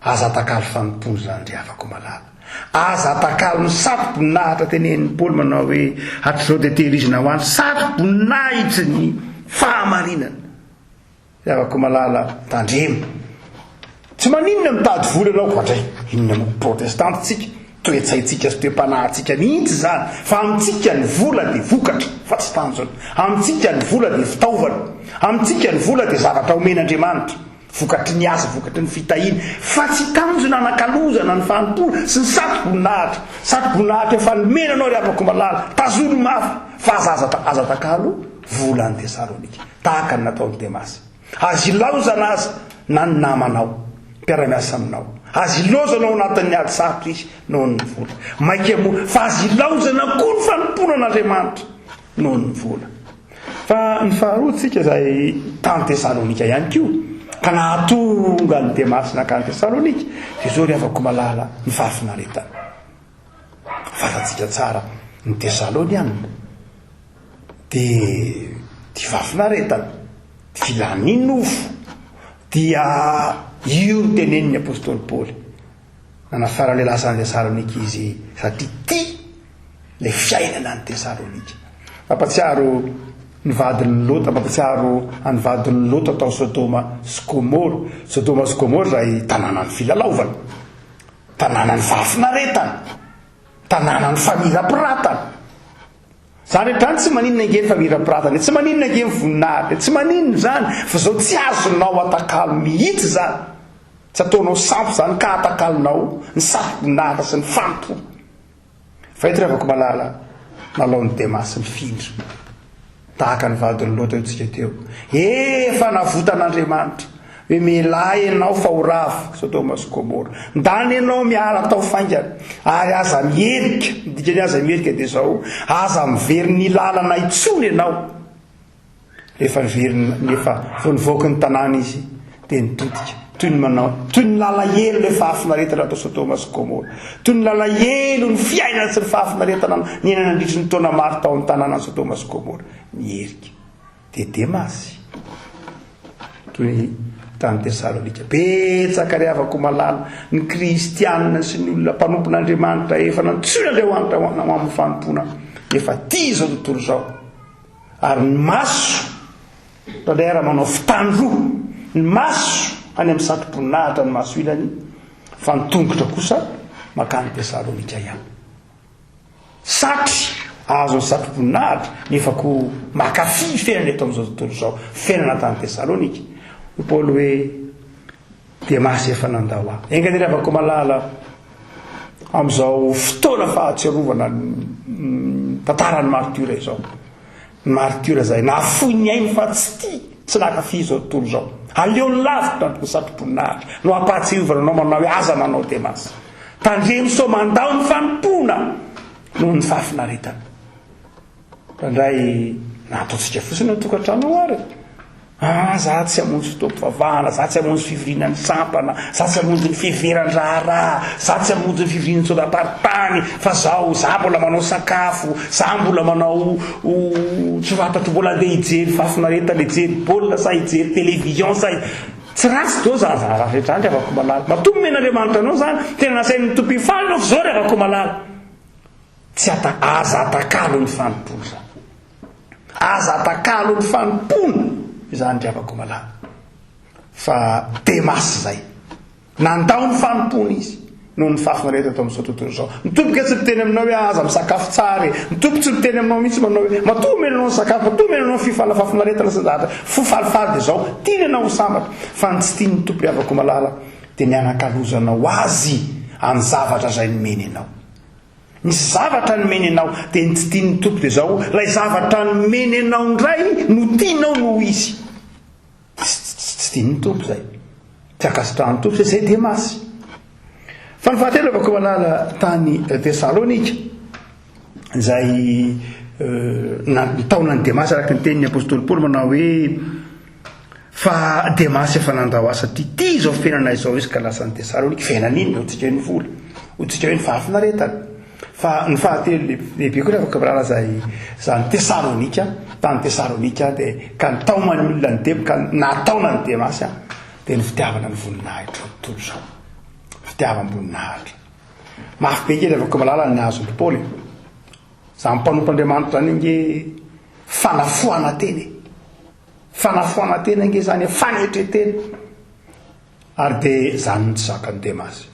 aza atakalo fanompoana izany ry havako malala. Aza atakalo ny satroboninahitra tenenin'i Paoly manao hoe, hatrizao dia tehirizina ho any satroboninahitry ny fahamarinana. Ry havako malala, tandremo. Tsy maninona mitady vola ianao ko dray, inona moa, protestanta tsika, toe-tsaintsika sy toe-panahintsika mihitsy izany, fa amintsika ny vola dia vokatra fa tsy tanjona, amintsika ny vola dia fitaovana, amintsika ny vola dia zavatra omen'Andriamanitra, vokatry ny asa, vokatry ny fitahiana, fa tsy tanjona hanakalozana ny fanompoana sy ny satroboninahitra, satroboninahitra efa nomena anao ry havako malala, tazono mafy fa aza aza atakalo vola any Tesalonika, tahaka ny nataon'i Demasy. Azo ilaozana aza na ny namanao, mpiara-miasa aminao. Azo ilaozana ao anatin'ny ady sarotra izy noho ny vola. Mainka moa fa azo ilaozana koa ny fanompoana an'Andriamanitra noho ny vola. Fa ny faharoa tsika izay tany Tesalonika ihany koa ka nahatonga an'i Demasy nankany Tesalonika dia izao ry havako malala ny fahafinaretana. Fantatsika tsara ny Tesaloniana dia tia fahafinaretana, filan'ny nofo, dia io no tenenin'ny apostoly Paoly. Nanafara ilay lasa any Tesalonika izy satria tia ilay fiainana any Tesalonika. Mampatsiaro ny vadin'i Lota, mampatsiaro an'ny vadin'i Lota tao Sodoma sy Gomora. Sodoma sy Gomora izay tanànan'ny filalaovana. Tanànan'ny fahafinaretana, tanànan'ny famirapiratana. Zany rehetra zany tsy maninona ange ny famirapiratana e, tsy maninona ange ny voninahitra e, tsy maninona izany fa zao tsy azonao atakalo mihitsy izany. Tsy ataonao sampy izany ka atakalonao ny satroboninahitra sy ny fanompoana. Fa eto ry havako malala, nalaon'i Demasy nifindra. Tahaka ny vadin'i Lota io tsika teo. Efa navotan'Andriamanitra. Hoe mialà ianao fa ho rava Sodoma sy Gomora. Ndana ianao miala tao faingana. Ary aza miherika. Ny dikan'ny aza miherika dia izao, aza miverina ny lalana intsony ianao. Rehefa niverina, nefa vao nivoaka ny tanàna izy, dia nitodika. Toy ny manao, toy ny nalahelo ilay fahafinaretana tao Sodoma sy Gomora. Toy ny nalahelo ny fiainana sy ny fahafinaretana niainana nandritry ny taona maro tao amin'ny tanànan'i Sodoma sy Gomora. Niherika. Dia Demasy. Toy ny tany Tesalonika. Betsaka ry havako malala, ny kristianina sy ny olona mpanompon'Andriamanitra efa nantsoin'Andriamanitra ho amin'ny fanompoana, nefa tia izao tontolo izao. Ary ny maso, indraindray ara manao fitany roa, ny maso any amin'ny satroboninahitra ny maso ilany, fa ny tongotra kosa mankany Tesalonika ihany. Satry ahazo ny satroboninahitra, nefa koa mankafy fiainana eto amin'izao tontolo izao, fiainana tany Tesalonika. Hoy Paoly hoe, Demasy efa nandao ahy. Enga anie ry havako malala, amin'izao fotoana fahatsiarovana ny tantaran'ny martiora izao. Ny martiora izay nahafoy ny ainy fa tsy tia, tsy nankafy izao tontolo izao. Aleony lavitra ny satroboninahitra no hampahatsiarovana anao manao hoe aza manao Demasy. Tandremo sao mandao ny fanompoana noho ny fahafinaretana. Indraindray na ataontsika fotsiny ao an-tokantrano ao ary. Ah, za tsy hamonjy fotoam-pivavahana, za tsy hamonjy fivoriana ny sampana, za tsy hamonjy ny fiheveran-draharaha, za tsy hamonjy ny fivorian'ny sora-paritany, fa zao, za mbola manao sakafo, za mbola manao tsy fantatro mbola andeha hijery fahafinaretana, hijery baolina sa hijery télévision sa Tsy ratsy do zany zavatra rehetra zany ry havako malala. Matoa nomen'Andriamanitra anao zany, tena nasain'ny Tompo hifaly ianao fa zao ry havako malala. Tsy ata, aza atakalo ny fanompoana izany. Aza atakalo ny fanompoana izany ry havako malala. Fa Demasy izay. Nandao ny fanompoana izy noho ny fahafinaretana eto amin'izao tontolo izao. Ny Tompo ke tsy miteny aminao hoe aza misakafo tsara e. Ny Tompo tsy miteny aminao mihitsy manao hoe matoa omena anao ny sakafo, matoa omena anao ny fifala fahafinaretana sy ny zavatra fo falifaly dia izao. Tiany ianao ho sambatra. Fa ny tsy tian'ny Tompo ry havako malala dia ny hanakalozanao Azy amin'ny zavatra izay nomeny anao. Misy zavatra nomeny anao, dia ny tsy tian'ny Tompo dia izao, ilay zavatra nomeny anao indray no tianao noho Izy. Tsy tian'ny Tompo izay. Tsy ankasitrahan'ny Tompo izay, izay Demasy. Fa ny fahatelo avy malala tany Tesalonika, izay nitaona an'i Demasy araka ny tenin'ny apostoly Paoly manao hoe Fa Demasy efa nandao ahy satria tia izao fiainana izao izy ka lasa any Tesalonika. Fiainana inona? Hoy tsika hoe ny vola, hoy tsika hoe ny fahafinaretana. Fa ny fahatelo lehibe koa rehefa kabrala izay izany Tesalonika, tany Tesalonika dia ka nitaoman'ny olona ny Dema, ka nataona ny Demasy dia ny fitiavana ny voninahitra tontolo izao. Fitiavam-boninahitra. Mafy be kely rehefa kabrala ny azon'i Paoly. Izany mpanompon'Andriamanitra izany ange fanafoanan-tena e. Fanafoanan-tena ange izany e, fanetren-tena. Ary dia izany no tsy zakan'i Demasy.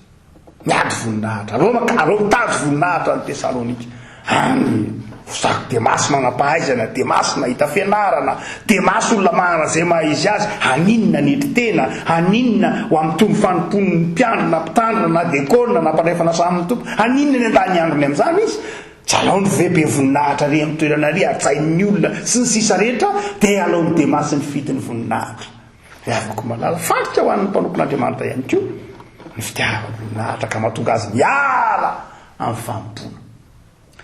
Miady voninahitra. Aleo maka, aleo mitady voninahitra any Tesalonika. Any, ho zako Demasy manam-pahaizana, Demasy nahita fianarana, Demasy olona manana izay maha izy azy, haninona hanetry tena, haninona ho amin'itony fanompoan'ny mpiandry na mpitandrina na dekona na mpandray fanasan'ny Tompo, haninona ny handany androny amin'izany izy? Tsy alaony ve be voninahitra ary amin'ny toerana ary hajain'ny olona sy ny sisa rehetra dia alaon'i Demasy nifidy ny voninahitra. Ry havako malala, fandrika ho an'ny mpanompon'Andriamanitra ihany koa ny fitiavam-boninahitra ka mahatonga azy miala amin'ny fanompoana.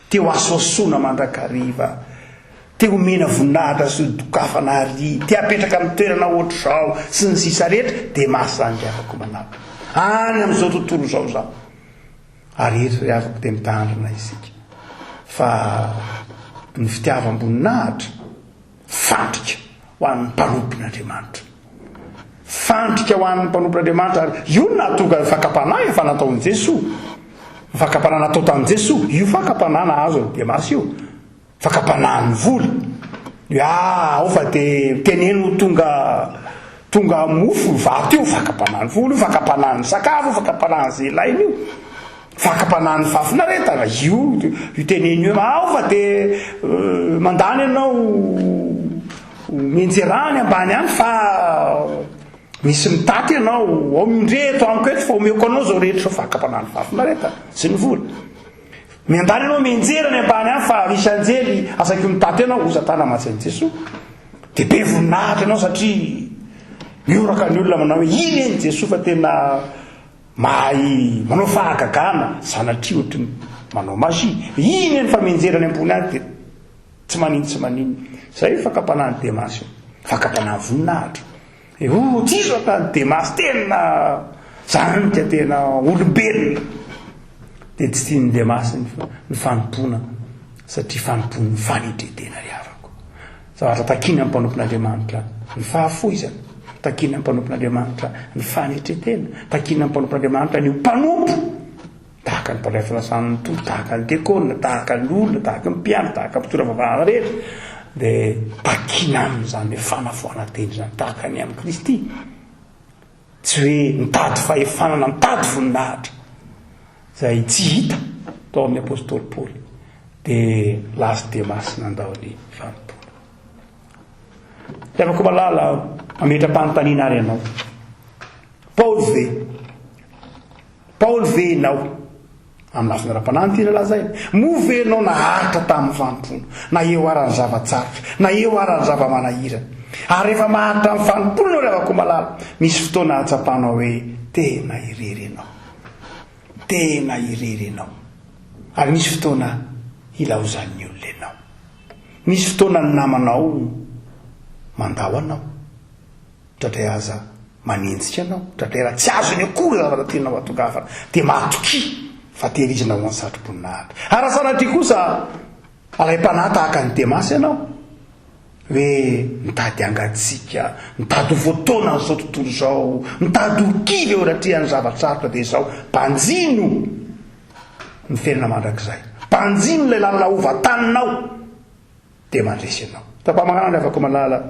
Te ho asoasoana mandrakariva, te homena voninahitra sy ho dokafana ary, te hapetraka amin'ny toerana ohatr'izao sy ny sisa rehetra, Demasy izany ry havako malala. Any amin'izao tontolo izao izany. Ary eto ry havako dia mitandrina isika fa ny fitiavam-boninahitra fandrika ho an'ny mpanompon'Andriamanitra. Fandrika ho an'ny mpanompon'Andriamanitra ary io no nahatonga ny fakam-panahy efa nataon'i Jesoa. Ny fakam-panahy natao tamin'i Jesoa, io fakam-panahy nahazo an'i Demasy io. Fakam-panahin'ny vola. Hoe ah, ao fa dia teneno ho tonga tonga mofo io vato io, fakam-panahin'ny vola io, fakam-panahin'ny sakafo io, fakam-panahin'ny izay ilaina io. Fakam-panahin'ny fahafinaretana io, io teneno io, ao fa dia euh, mandany ianao mianjera any ambany any fa misy mitaty ianao, ao miondreha eto amiko eto fa omeko anao izao rehetra izao, fakam-panahin'ny fahafinaretana sy ny vola. Miandany ianao mianjera any ambany any fa misy anjely asaiko mitaty anao, hoy Satana mantsy an'i Jesoa. Dia be voninahitra ianao satria mihoraka ny olona manao hoe iny eny Jesoa fa tena mahay manao fahagagana, sanatria ohatry ny manao magie. Iny eny fa mianjera any ambony any dia tsy manino tsy manino. Izay fakam-panahin'i Demasy io. Fakam-panahy voninahitra. Eh, oh, tsisy ohatran'i Demasy, tena zanika, tena olombelona. Dia tsy tian'i Demasy ny fanompoana, satria fanompoan'ny fanetren-tena ry havako. Zavatra takiana amin'ny mpanompon'Andriamanitra ny fahafoizana, takiana amin'ny mpanompon'Andriamanitra ny fanetren-tena, takiana amin'ny mpanompon'Andriamanitra ny ho mpanompo. Tahaka ny mpandray fanasan'ny Tompo, tahaka ny diakona, tahaka ny olona, tahaka ny mpiandry, tahaka ny mpitondra fivavahana rehetra, dia takina aminy izany hoe fanafoanan-tena izany, tahaka ny amin'i Kristy. Tsy hoe mitady fahefana na mitady voninahitra, izay tsy hita tao amin'ny apostoly Paoly, dia lasa Demasy nandao ny fanompoana. Tiavako malala, mametra-panontaniana ary ianao. Paoly ve? Paoly ve ianao? Amin'ny lafiny ara-panahy no tiana lazaina. Moa ve ianao naharitra tamin'ny fanompoana, na eo ara ny zava-tsarotra, na eo ara ny zava-manahirana? Ary rehefa maharitra amin'ny fanompoana ianao ry havako malala, misy fotoana ahatsapanao hoe tena irery ianao. Tena irery ianao. Ary misy fotoana hilaozan'ny olona ianao. Misy fotoana ny namanao mandao anao. Indraindray aza manenjika anao, indraindray raha tsy azony akory zavatra tianao hatongavana, dia matokia fa tehirizina ho an'ny satroboninahitra. Ary raha sanatria kosa alaim-panahy tahaka an'i Demasy ianao, hoe mitady hangatsiaka, mitady ho voataonan'izao tontolo izao, mitady ho kivy eo anatrehan'ny zava-tsarotra, dia izao, banjino ny fiainana mandrakizay, banjino ilay lalana hovantaninao. dia mandresy ianao. Tapamanana ny havako malala,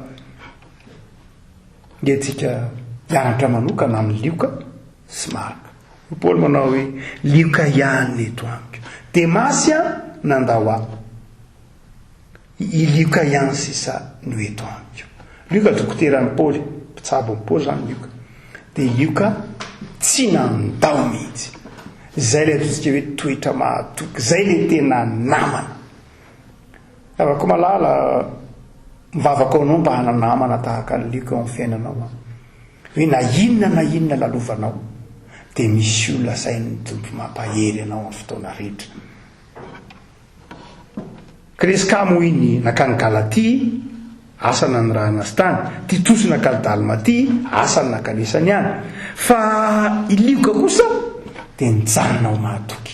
ndeha tsika hianatra manokana amin'i Lioka sy Marka. Hoy Paoly manao hoe, Lioka ihany eto amiko. Demasy an, nandao ahy. I Lioka ihany sisa no eto amiko. Lioka dokoteran'i Paoly, mpitsabo an'i Paoly izany Lioka. Dia Lioka tsy nandao mihitsy. Izay ilay ataontsika hoe toetra mahatoky, izay ilay tena namana. Havako malala, mivavaka ho anao mba hanana namana tahaka an'i Luc eo amin'ny fiainanao aho. Hoe na inona na inona lalovanao, dia misy olona asain'ny Tompo mampahery anao amin'ny fotoana rehetra. Kreska moa iny nankany Galatia, asa nanirahana azy tany. Titosy nankany Dalmatia, asa ny nankanesany any. Fa i Lioka kosa dia nijanona ho mahatoky.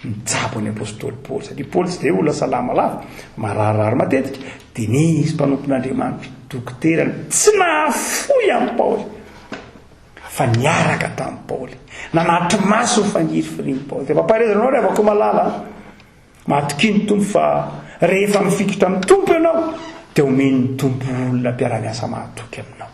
Nitsabo ny apostoly Paoly, satria Paoly tsy dia olona salama lava, mararirary matetika, dia nisy mpanompon'Andriamanitra, dokoterany, tsy nahafoy an'i Paoly, fa niaraka tamin'i Paoly, nanatri-maso ny fangirifirian'i Paoly. Dia mampahereza anao ry havako malala, matokia ny Tompo fa rehefa mifikitra amin'ny Tompo ianao, dia omen'ny Tompo olona mpiara-miasa mahatoky aminao.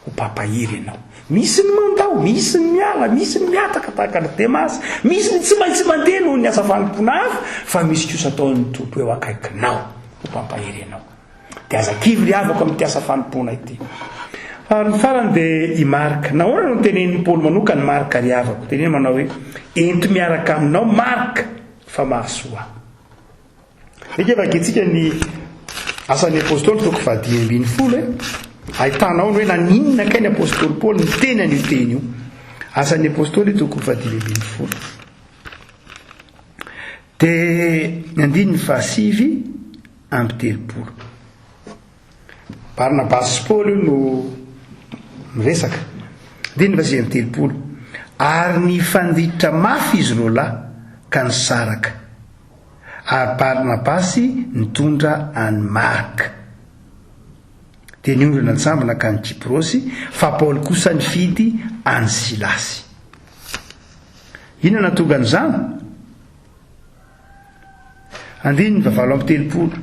Ho mpampahery ianao. Misy ny mandao, misy ny miala, misy ny mihataka tahaka an'i Demasy, misy ny tsy maintsy mandeha noho ny asa fanompoana hafa, fa misy kosa ataon'ny Tompo eo akaikinao ho mpampahery anao. Dia aza kivy ry havako amin'ity asa fanompoana ity. Ary ny farany dia i Marka. Nahoana no notenenin'i Paoly manokana Marka ry havako? Teneno manao hoe, Ento miaraka aminao Marka fa mahasoa ahy. Eka vakintsika ny Asan'ny Apostoly toko faha-15 e. Ahitana ao ny hoe naninona kay ny Apostoly Paoly niteny an'io teny io. Asan'ny Apostoly toko faha-15. Dia ny andininy faha-39. Barnabasy sy Paoly io no miresaka. Andininy faha-39. Ary nifanditra mafy izy roalahy ka nisaraka. Ary Barnabasy nitondra an'i Marka. Dia niondrana an-tsambo nankany Kyprosy, fa Paoly kosa nifidy an'i Silasy. Inona nahatonga an'izany? Andininy fahavalo amby telopolo.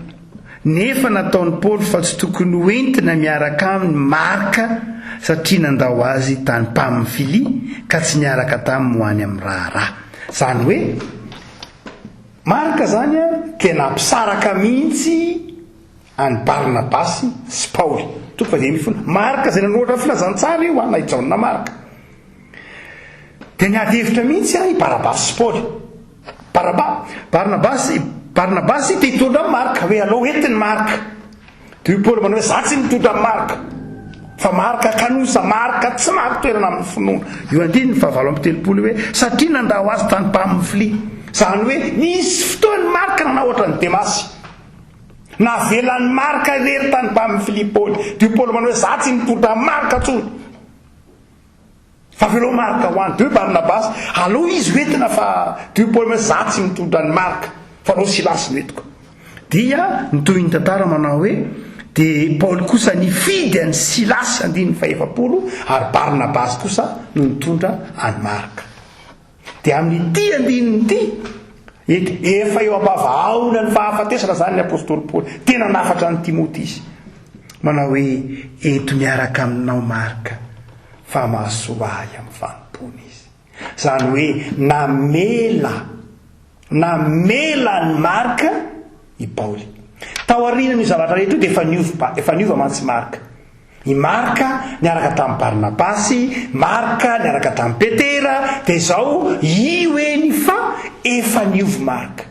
Nefa nataon'i Paoly fa tsy tokony ho entina miaraka aminy Marka, satria nandao azy tany Pamfilia, ka tsy niaraka taminy ho any amin'ny raharaha. Izany hoe, Marka zany a dia nampisaraka mihitsy an'i Barnabasy sy Paoly. Toko faha 15. Marka izay nanoratra ny filazantsara io a, na i Jaona Marka. Dia niady hevitra mihitsy a i Barabasy sy Paoly. Baraba, Barnabasy, Barnabasy te hitondra an'i Marka, hoe alao entiny Marka. Dia hoy Paoly manao hoe, za tsy mitondra an'i Marka, fa Marka kanosa, Marka tsy marin-toerana amin'ny finoana. Io andininy fahavalo amby telopolo io hoe, satria nandao azy tany Pamfilia. Izany hoe, nisy fotoana Marka nanao ohatran'i Demasy. Navelan'i Marka irery tany Pamfilia Paoly. Dia Paoly manao hoe, Za tsy nitondra an'i Marka intsony. Fa avelao Marka ho any. Dia hoy Barnabasy, Aleo izy ho entina fa dia hoy Paoly hoe, Za tsy mitondra an'i Marka, fa aleo Silasy no entiko. Dia ny tohin'ny tantara manao hoe, Dia Paoly kosa nifidy an'i Silasy, andininy fahefapolo, ary Barnabasy kosa no nitondra an'i Marka. Dia amin'ity andininy ity, eto, efa eo am-bavahaona ny fahafatesana izany ny apostoly Paoly. Tena nafatra an'i Timoty izy. Manao hoe, Ento miaraka aminao Marka, fa mahasoa ahy amin'ny fanompoana izy. Izany hoe namela, namela an'i Marka i Paoly. Taorian'io zavatra rehetra io dia efa niova, efa niova mantsy Marka. I Marka niaraka tamin'i Barnabasy, Marka niaraka tamin'i Petera, dia izao io eny fa efa niova Marka.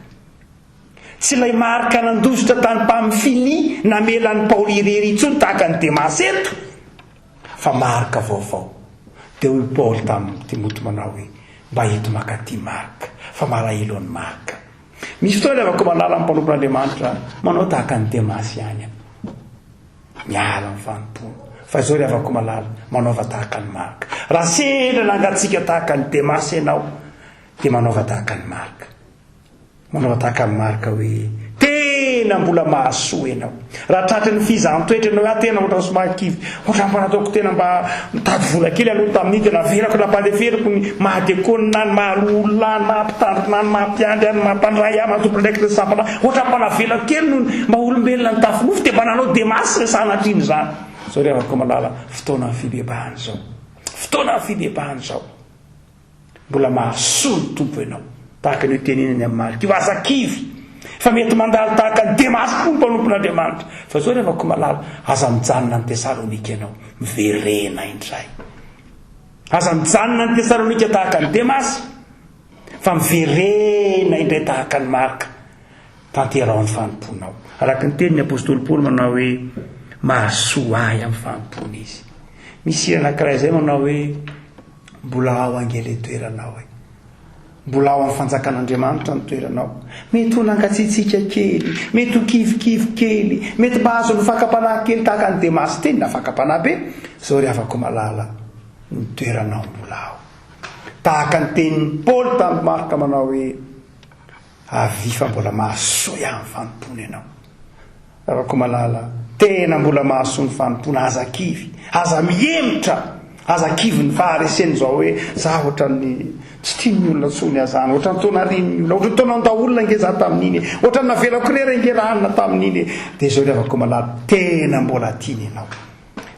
Tsy ilay Marka nandositra tany Pamfilia namela an'i Paoly irery intsony tahaka an'i Demasy eto, fa Marka vaovao. Dia hoy Paoly tamin'i Timoty manao hoe, Mba ento mankaty Marka, fa malahelo an'i Marka. Misy fotoana ilay vakomalala ny mpanompon'Andriamanitra manao tahaka an'i Demasy ihany aho. Miala amin'ny fanompoana. Fa izao ry havako malala, manaova tahaka an'i Marka. Raha sendra nangatsiaka tahaka an'i Demasy ianao, dia manaova tahaka an'i Marka. Manaova tahaka an'i Marka hoe, tena mbola mahasoa ianao. Raha tratry ny fizahan-toetra ianao hoe, ah, tena ohatran'ny somary kivy, ohatran'ny mba nataoko tena mba mitady vola kely aloha tamin'iny dia navelako nampandeferiko ny maha diakona ny maha loholona ny maha mpitandrina ny maha mpiandry ny maha mpandray ahy maha tompon'andraikitra ny sampana, ohatran'ny mba navelako kely noho ny mba olombelona nitafy nofo dia mba nanao Demasy re sanatriana izany. Izao ry havako malala, fotoanan'ny fibebahana izao. Fotoanan'ny fibebahana izao. Mbola mahasoa ny Tompo ianao. Tahaka ny hoteneniny amin'i Marka io, aza kivy, fa mety mandalo tahaka an'i Demasy koa ny mpanompon'Andriamanitra. Fa izao ry havako malala, aza mijanona any Tesalonika ianao, miverena indray. Aza mijanona any Tesalonika tahaka an'i Demasy, fa miverena indray tahaka an'i Marka. Tanteraho ny fanompoanao. Araka ny tenin'ny apostoly Paoly manao hoe, mahasoa ahy amin'ny fanompoana izy. Misy hira anankiray izay manao hoe, Mbola ao ange ilay toeranao e. Mbola ao amin'ny fanjakan'Andriamanitra ny toeranao. Mety ho nangatsiatsiaka kely, mety ho kivikivy kely, mety mba azon'ny fakam-panahy kely tahaka an'i Demasy teny na fakam-panahy be. Izao ry havako malala, ny toeranao mbola ao. Tahaka ny tenin'i Paoly tamin'i Marka manao hoe, Avia fa mbola mahasoa ihany fanompoana ianao. Rakomalala, tena mbola mahasoa ny fanompoana, aza kivy, aza mihemotra, aza kivy ny faharesena izao hoe za ohatran'ny tsy tian'ny olona intsony aho zany, ohatran'ny toa narian'ny olona, ohatran'ny toa nandao olona ange za tamin'iny e, ohatran'ny navelako irery ange ranona tamin'iny e, dia izao ry Ravakomalala, tena mbola tiany ianao.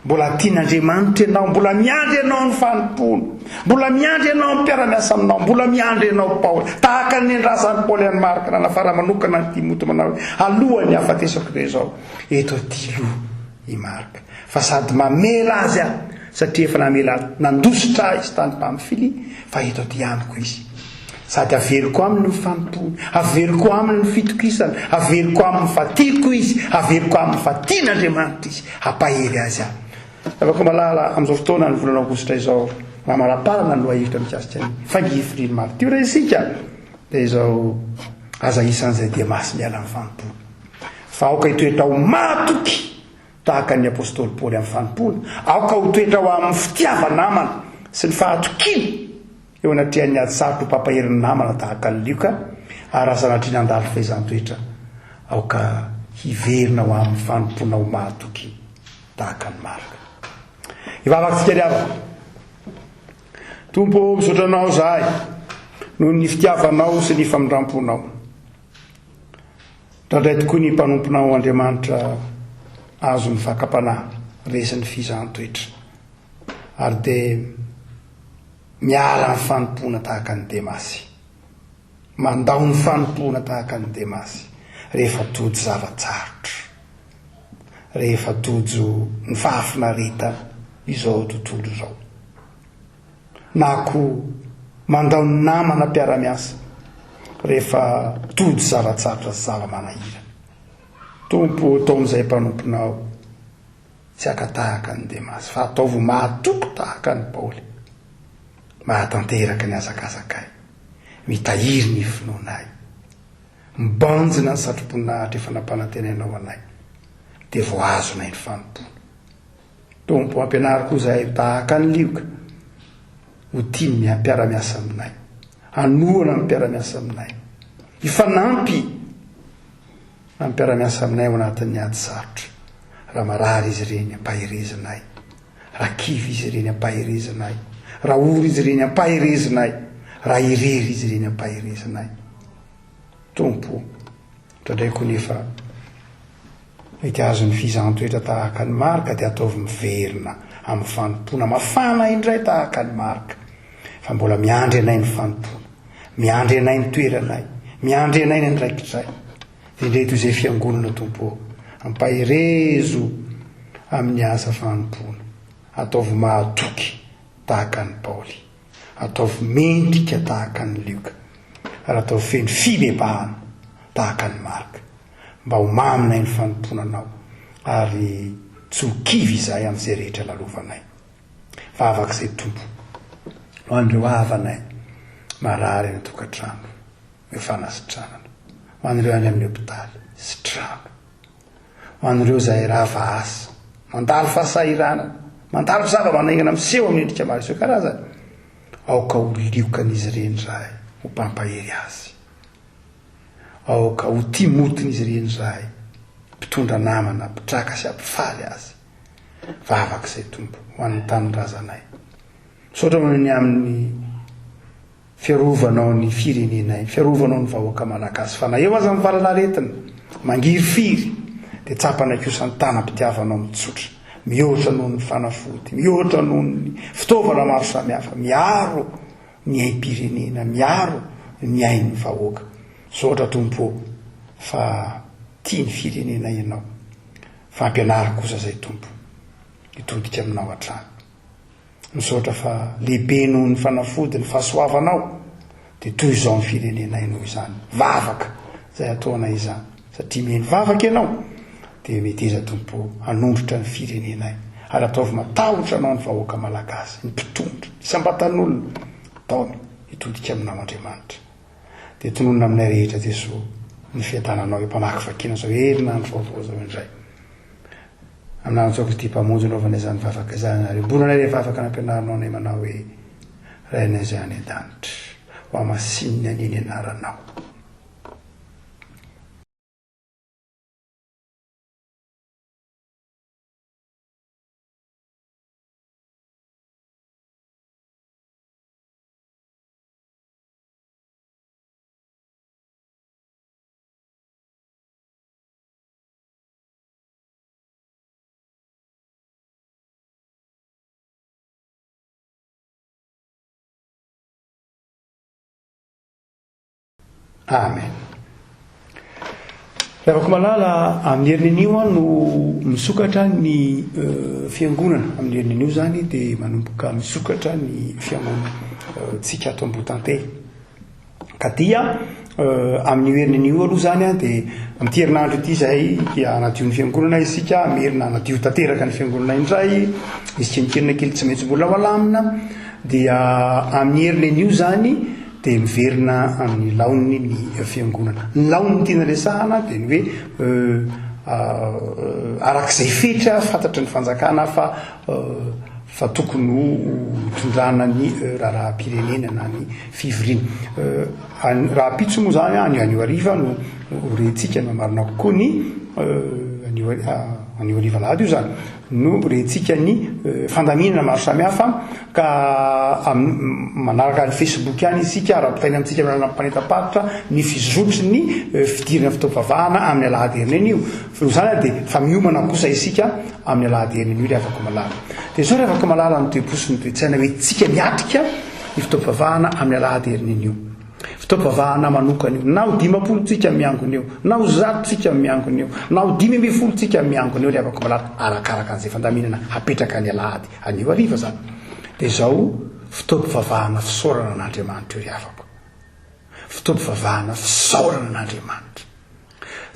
Mbola tian'Andriamanitra ianao, mbola miandry anao ny fanompoana, mbola miandry anao ny mpiara-miasa aminao, mbola miandry anao Paoly. Tahaka ny nendrasan'i Paoly an'i Marka, nanafara manokana an'i Timoty manao hoe, alohan'ny hahafatesako dia izao, eto aty loha i Marka. Fa sady mamela azy aho, satria efa namela nandositra ahy izy tany Pamfilia, fa eto aty amiko izy. Sady averiko aminy ny fanompoany, averiko aminy ny fitokisana, averiko aminy fa tiako izy, averiko aminy fa tian'Andriamanitra izy, hampahery azy aho. Ravako malala, amin'izao fotoana ny volana aogositra izao, mamaraparana ny lohahevitra mikasika ny fangirifirian'ny maritiora isika, dia izao, aza isan'izay Demasy miala amin'ny fanompoana, fa aoka hitoetra ho matoky tahaka ny apostoly Paoly amin'ny fanompoana, aoka ho toetra ho amin'ny fitiava-namana sy ny fahatokiana, Eo anatrehan'ny ady sarotra ho mpampahery ny namana tahaka an'i Lioka, ary raha sanatria nandalo fehezan-toetra, aoka hiverina ho amin'ny fanompoana ho mahatoky tahaka an'i Marka. Hivavaka isika ry havana. Tompo ô, misaotra Anao izahay noho ny fitiavanao sy ny famindram-ponao. Indraindray tokoa ny mpanomponao Andriamanitra azon'ny fakam-panahy, resin'ny fizahan-toetra. Ary dia Miala ny fanompoana tahaka an'i Demasy. Mandao ny fanompoana tahaka an'i Demasy rehefa tojo zava-tsarotra, rehefa tojo ny fahafinaretan' izao tontolo izao. Na koa mandao ny namana mpiara-miasa rehefa tojo zava-tsarotra sy zava-manahirana. Tompo ô, taomy izay mpanomponao. Tsy haka tahaka an'i Demasy, fa ataovy ho mahatoky tahaka an'i Paoly, mba hahatanteraka ny hazakazakay, mitahiry ny finoanay. Mibanjina ny satroboninahitra efa nampanantenainao anay, dia vao azonay ny fanompoana. Tompo, ampianaro koa izahay ho tahaka an'i Lioka, ho tia ny mpiara-miasa aminay, hanohana ny mpiara-miasa aminay, hifanampy amin'ny mpiara-miasa aminay ao anatin'ny ady sarotra. Raha marary izy ireny, ampaherezinay. Raha kivy izy ireny, ampaherezinay. Raha ory izy ireny, ampaherezinay. Raha irery izy ireny, ampaherezinay. Tompo, indraindray koa nefa mety azon'ny fizahan-toetra tahaka an'i Marka dia ataovy miverina amin'ny fanompoana mafana indray tahaka an'i Marka. Fa mbola miandry anay ny fanompoana, miandry anay ny toeranay, miandry anay ny andraikitray. Dia indreto izay fiangonana Tompo ô, ampaherezo amin'ny asa fanompoana, ataovy mahatoky tahaka an'i Paoly. Ataovy mendrika tahaka an'i Lioka, ary ataovy feno fibebahana tahaka an'i Marka, mba ho maminay ny fanompoana Anao, ary tsy ho kivy izahay amin'izay rehetra lalovanay. Vavaka izay Tompo, ho an'ireo havanay marary any an-tokantrano, eo fanasitranana, ho an'ireo any amin'ny hopitaly, sitrano. Ho an'ireo izay rava asa, mandalo fahasahiranana, mandalo zava-manaingana miseho amin'ny endrika maro isan-karazany, aoka ho liokan'izy ireny izahay, ho mpampahery azy. Aoka ho timotin'izy ireny izahay, mpitondra namana, mpitraka sy hampifaly azy. Vavaka izay Tompo, ho an'ny tanindrazanay. Misaotra noho ny amin'ny Fiarovanao ny firenenay, fiarovanao ny vahoaka Malagasy fa na eo aza ny valanaretina mangirifiry dia tsapanay kosa ny tanam-pitiavanao mitsotra mihoatra noho ny fanafody, mihoatra noho ny fitaovana maro samihafa, miaro ny aim-pirenena, miaro ny ain'ny vahoaka. Misaotra Tompo ô fa tia ny firenenay Ianao. Fa ampianaro kosa izay Tompo hitodika aminao hatrany. Misaotra fa lehibe noho ny fanafody ny fahasoavanao dia toy izao ny firenenay noho izany vavaka izay ataonay izany satria mihaino vavaka ianao dia meteza Tompo hanondrotra ny firenenay ary ataovy matahotra anao ny vahoaka malagasy ny mpitondra isam-batan'olona taony hitodika aminao Andriamanitra dia tononina aminay rehetra Jesoa ny fiadananao eo am-pamakivakiana izao herinandro vaovao izao indray Amin'ny anaran'i Jesoa Kristy Mpamonjy anaovana izany vavaka izany ary iombonanay ilay vavaka nampianarinao anay manao hoe, Rainay izay any an-danitra, ho hamasinina anie ny anaranao. Amen. Ry havako malala, amin'ny heriny anio aho no misokatra ny eh, fiangonana. Amin'ny heriny anio izany dia manomboka misokatra ny fiangonana eh, tsika ato Ambohitantely. Ka dia amin'io heriny io aloha izany an, dia amin'ity herinandro ity izahay dia hanadio ny fiangonana isika, hamerina hanadio tanteraka ny fiangonana indray, misy kelikely kely tsy maintsy mbola ho alamina, dia amin'ny heriny an'io izany dia miverina amin'ny laoniny ny fiangonana. Ny laoniny tiana resahana dia ny hoe arak'izay fetra fantatry ny fanjakana fa fa tokony ho hitondrana ny raharaham-pirenena na ny fivoriana. Rahampitso moa izany, anio anio hariva no ho rentsika ny marina kokoa ny anio anio hariva alahady io izany no rentsika ny fandaminana maro samihafa ka manaraka ny Facebook ihany isika ary ampitaina amintsika amin'ny alalan'ny mpanentam-paritra ny fizotry ny fidirana fotoam-pivavahana amin'ny alahady herinandro io. Noho izany dia fa miomana kosa isika amin'ny alahady herinandro io ry havako malala. Dia izao ry havako malala ny toe-po sy ny toe-tsaina hoe tsika miatrika ny fotoam-pivavahana amin'ny alahady herinandro io. Fotoam-pivavahana manokana io. Na ho 50 tsika miangona eo, na ho zato tsika miangona eo, na ho 15 tsika miangona eo ry havako malala, arakaraka an'izay fandaminana hapetraka ny alahady anio hariva izany. Dia izao fotoam-pivavahana fisaorana an'Andriamanitra io ry havako. Fotoam-pivavahana fisaorana an'Andriamanitra.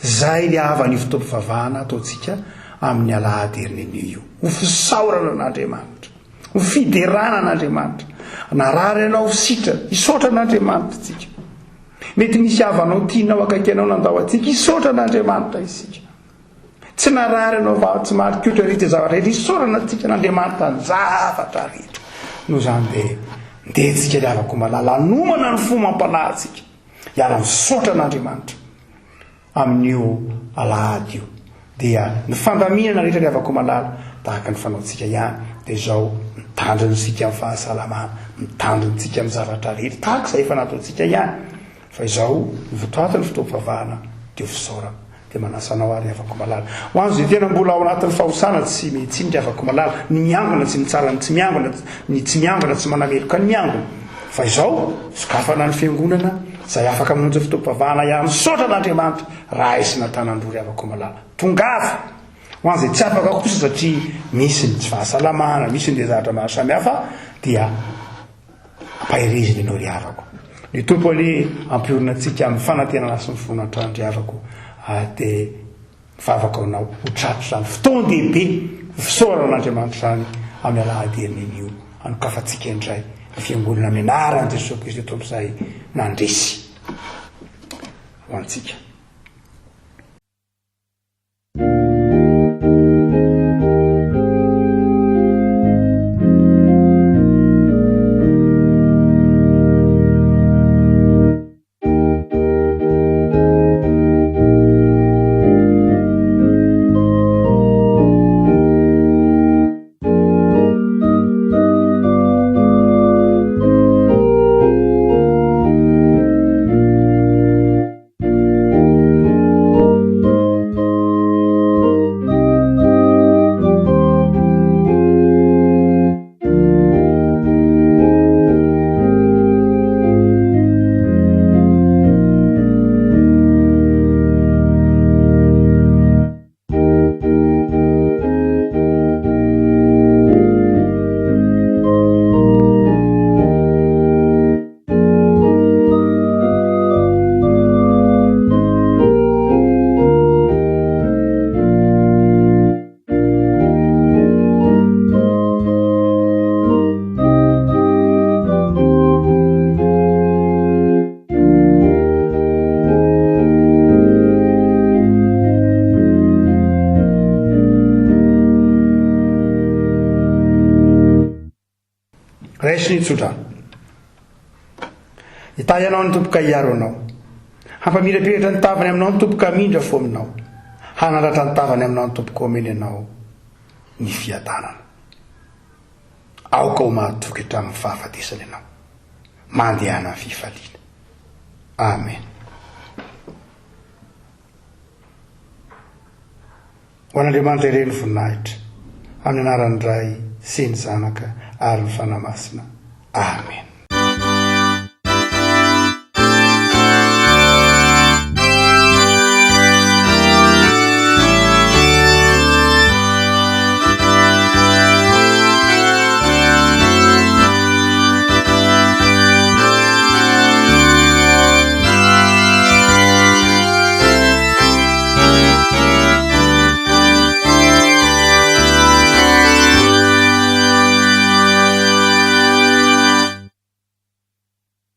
Zay le havana io fotoam-pivavahana ataontsika amin'ny alahady herinenio io. Ho fisaorana an'Andriamanitra. Ho fiderana an'Andriamanitra. Narary anao ho sitrana. Hisaotra an'Andriamanitra tsika. Mety misy havanao tianao akaiky anao nandao antsika. Hisaotra an'Andriamanitra isika. Tsy narary anao va tsy marin-kotra rehetra zavatra rehetra. Isaorana antsika an'Andriamanitra ny zavatra rehetra. Noho izany dia ndeha tsika ry havako malala hanomana ny fo mampanahy antsika. Hiara-misaotra an'Andriamanitra. Amin'io alahady io dia ny fandaminana rehetra ry havako malala tahaka ny fanaontsika ihany dia izao mitandrina isika amin'ny fahasalamana, mitandrina isika amin'ny zavatra rehetra tahaka izay efa nataontsika ihany fa izao ny votoatin'ny fotoam-pivavahana dia ho fisaorana. Dia manasa anao ary ry havako malala. Ho an'izay tena mbola ao anatin'ny fahosana tsy mitsiny ry havako malala, ny miangona tsy mitsara ny tsy miangona, ny tsy miangona tsy manameloka ny miangona. Fa izao, sokafana ny fiangonana, izay afaka mamonjy fotoam-pivavahana ihany, misaotra an'Andriamanitra, raisina an-tanan-droa ry havako malala. Tongava! Ho an'izay tsy afaka kosa satria misy ny tsy fahasalamana, misy ny zavatra maro samihafa, dia ampaherezina ianao ry havako. Ny Tompo anie hampiorina antsika amin'ny fanantenana sy ny finoana hatrany ry havako, ary dia Mivavaka ho anao ho tratry izany fotoan-dehibe ho fisaorana an'Andriamanitra izany amin'ny alahady herin'ny io hanokafantsika indray ny fiangonana amin'ny anaran'i Jesoa Kristy Tompo izay nandresy ho antsika. Raiso ny tsodrano. Hitahy anao ny Tompo ka hiaro anao. Hampamirapiratra ny tavany aminao ny Tompo ka hamindra fo aminao. Hanandratra ny tavany aminao ny Tompo ka homeny anao ny fiadanana. Aoka ho mahatoky hatramin'ny fahafatesana ianao. Mandehana amin'ny fifaliana. Amen. Ho an'Andriamanitra irery ny voninahitra, amin'ny anaran'ny Ray sy ny Zanaka ary ny Fanahy Masina. Amen.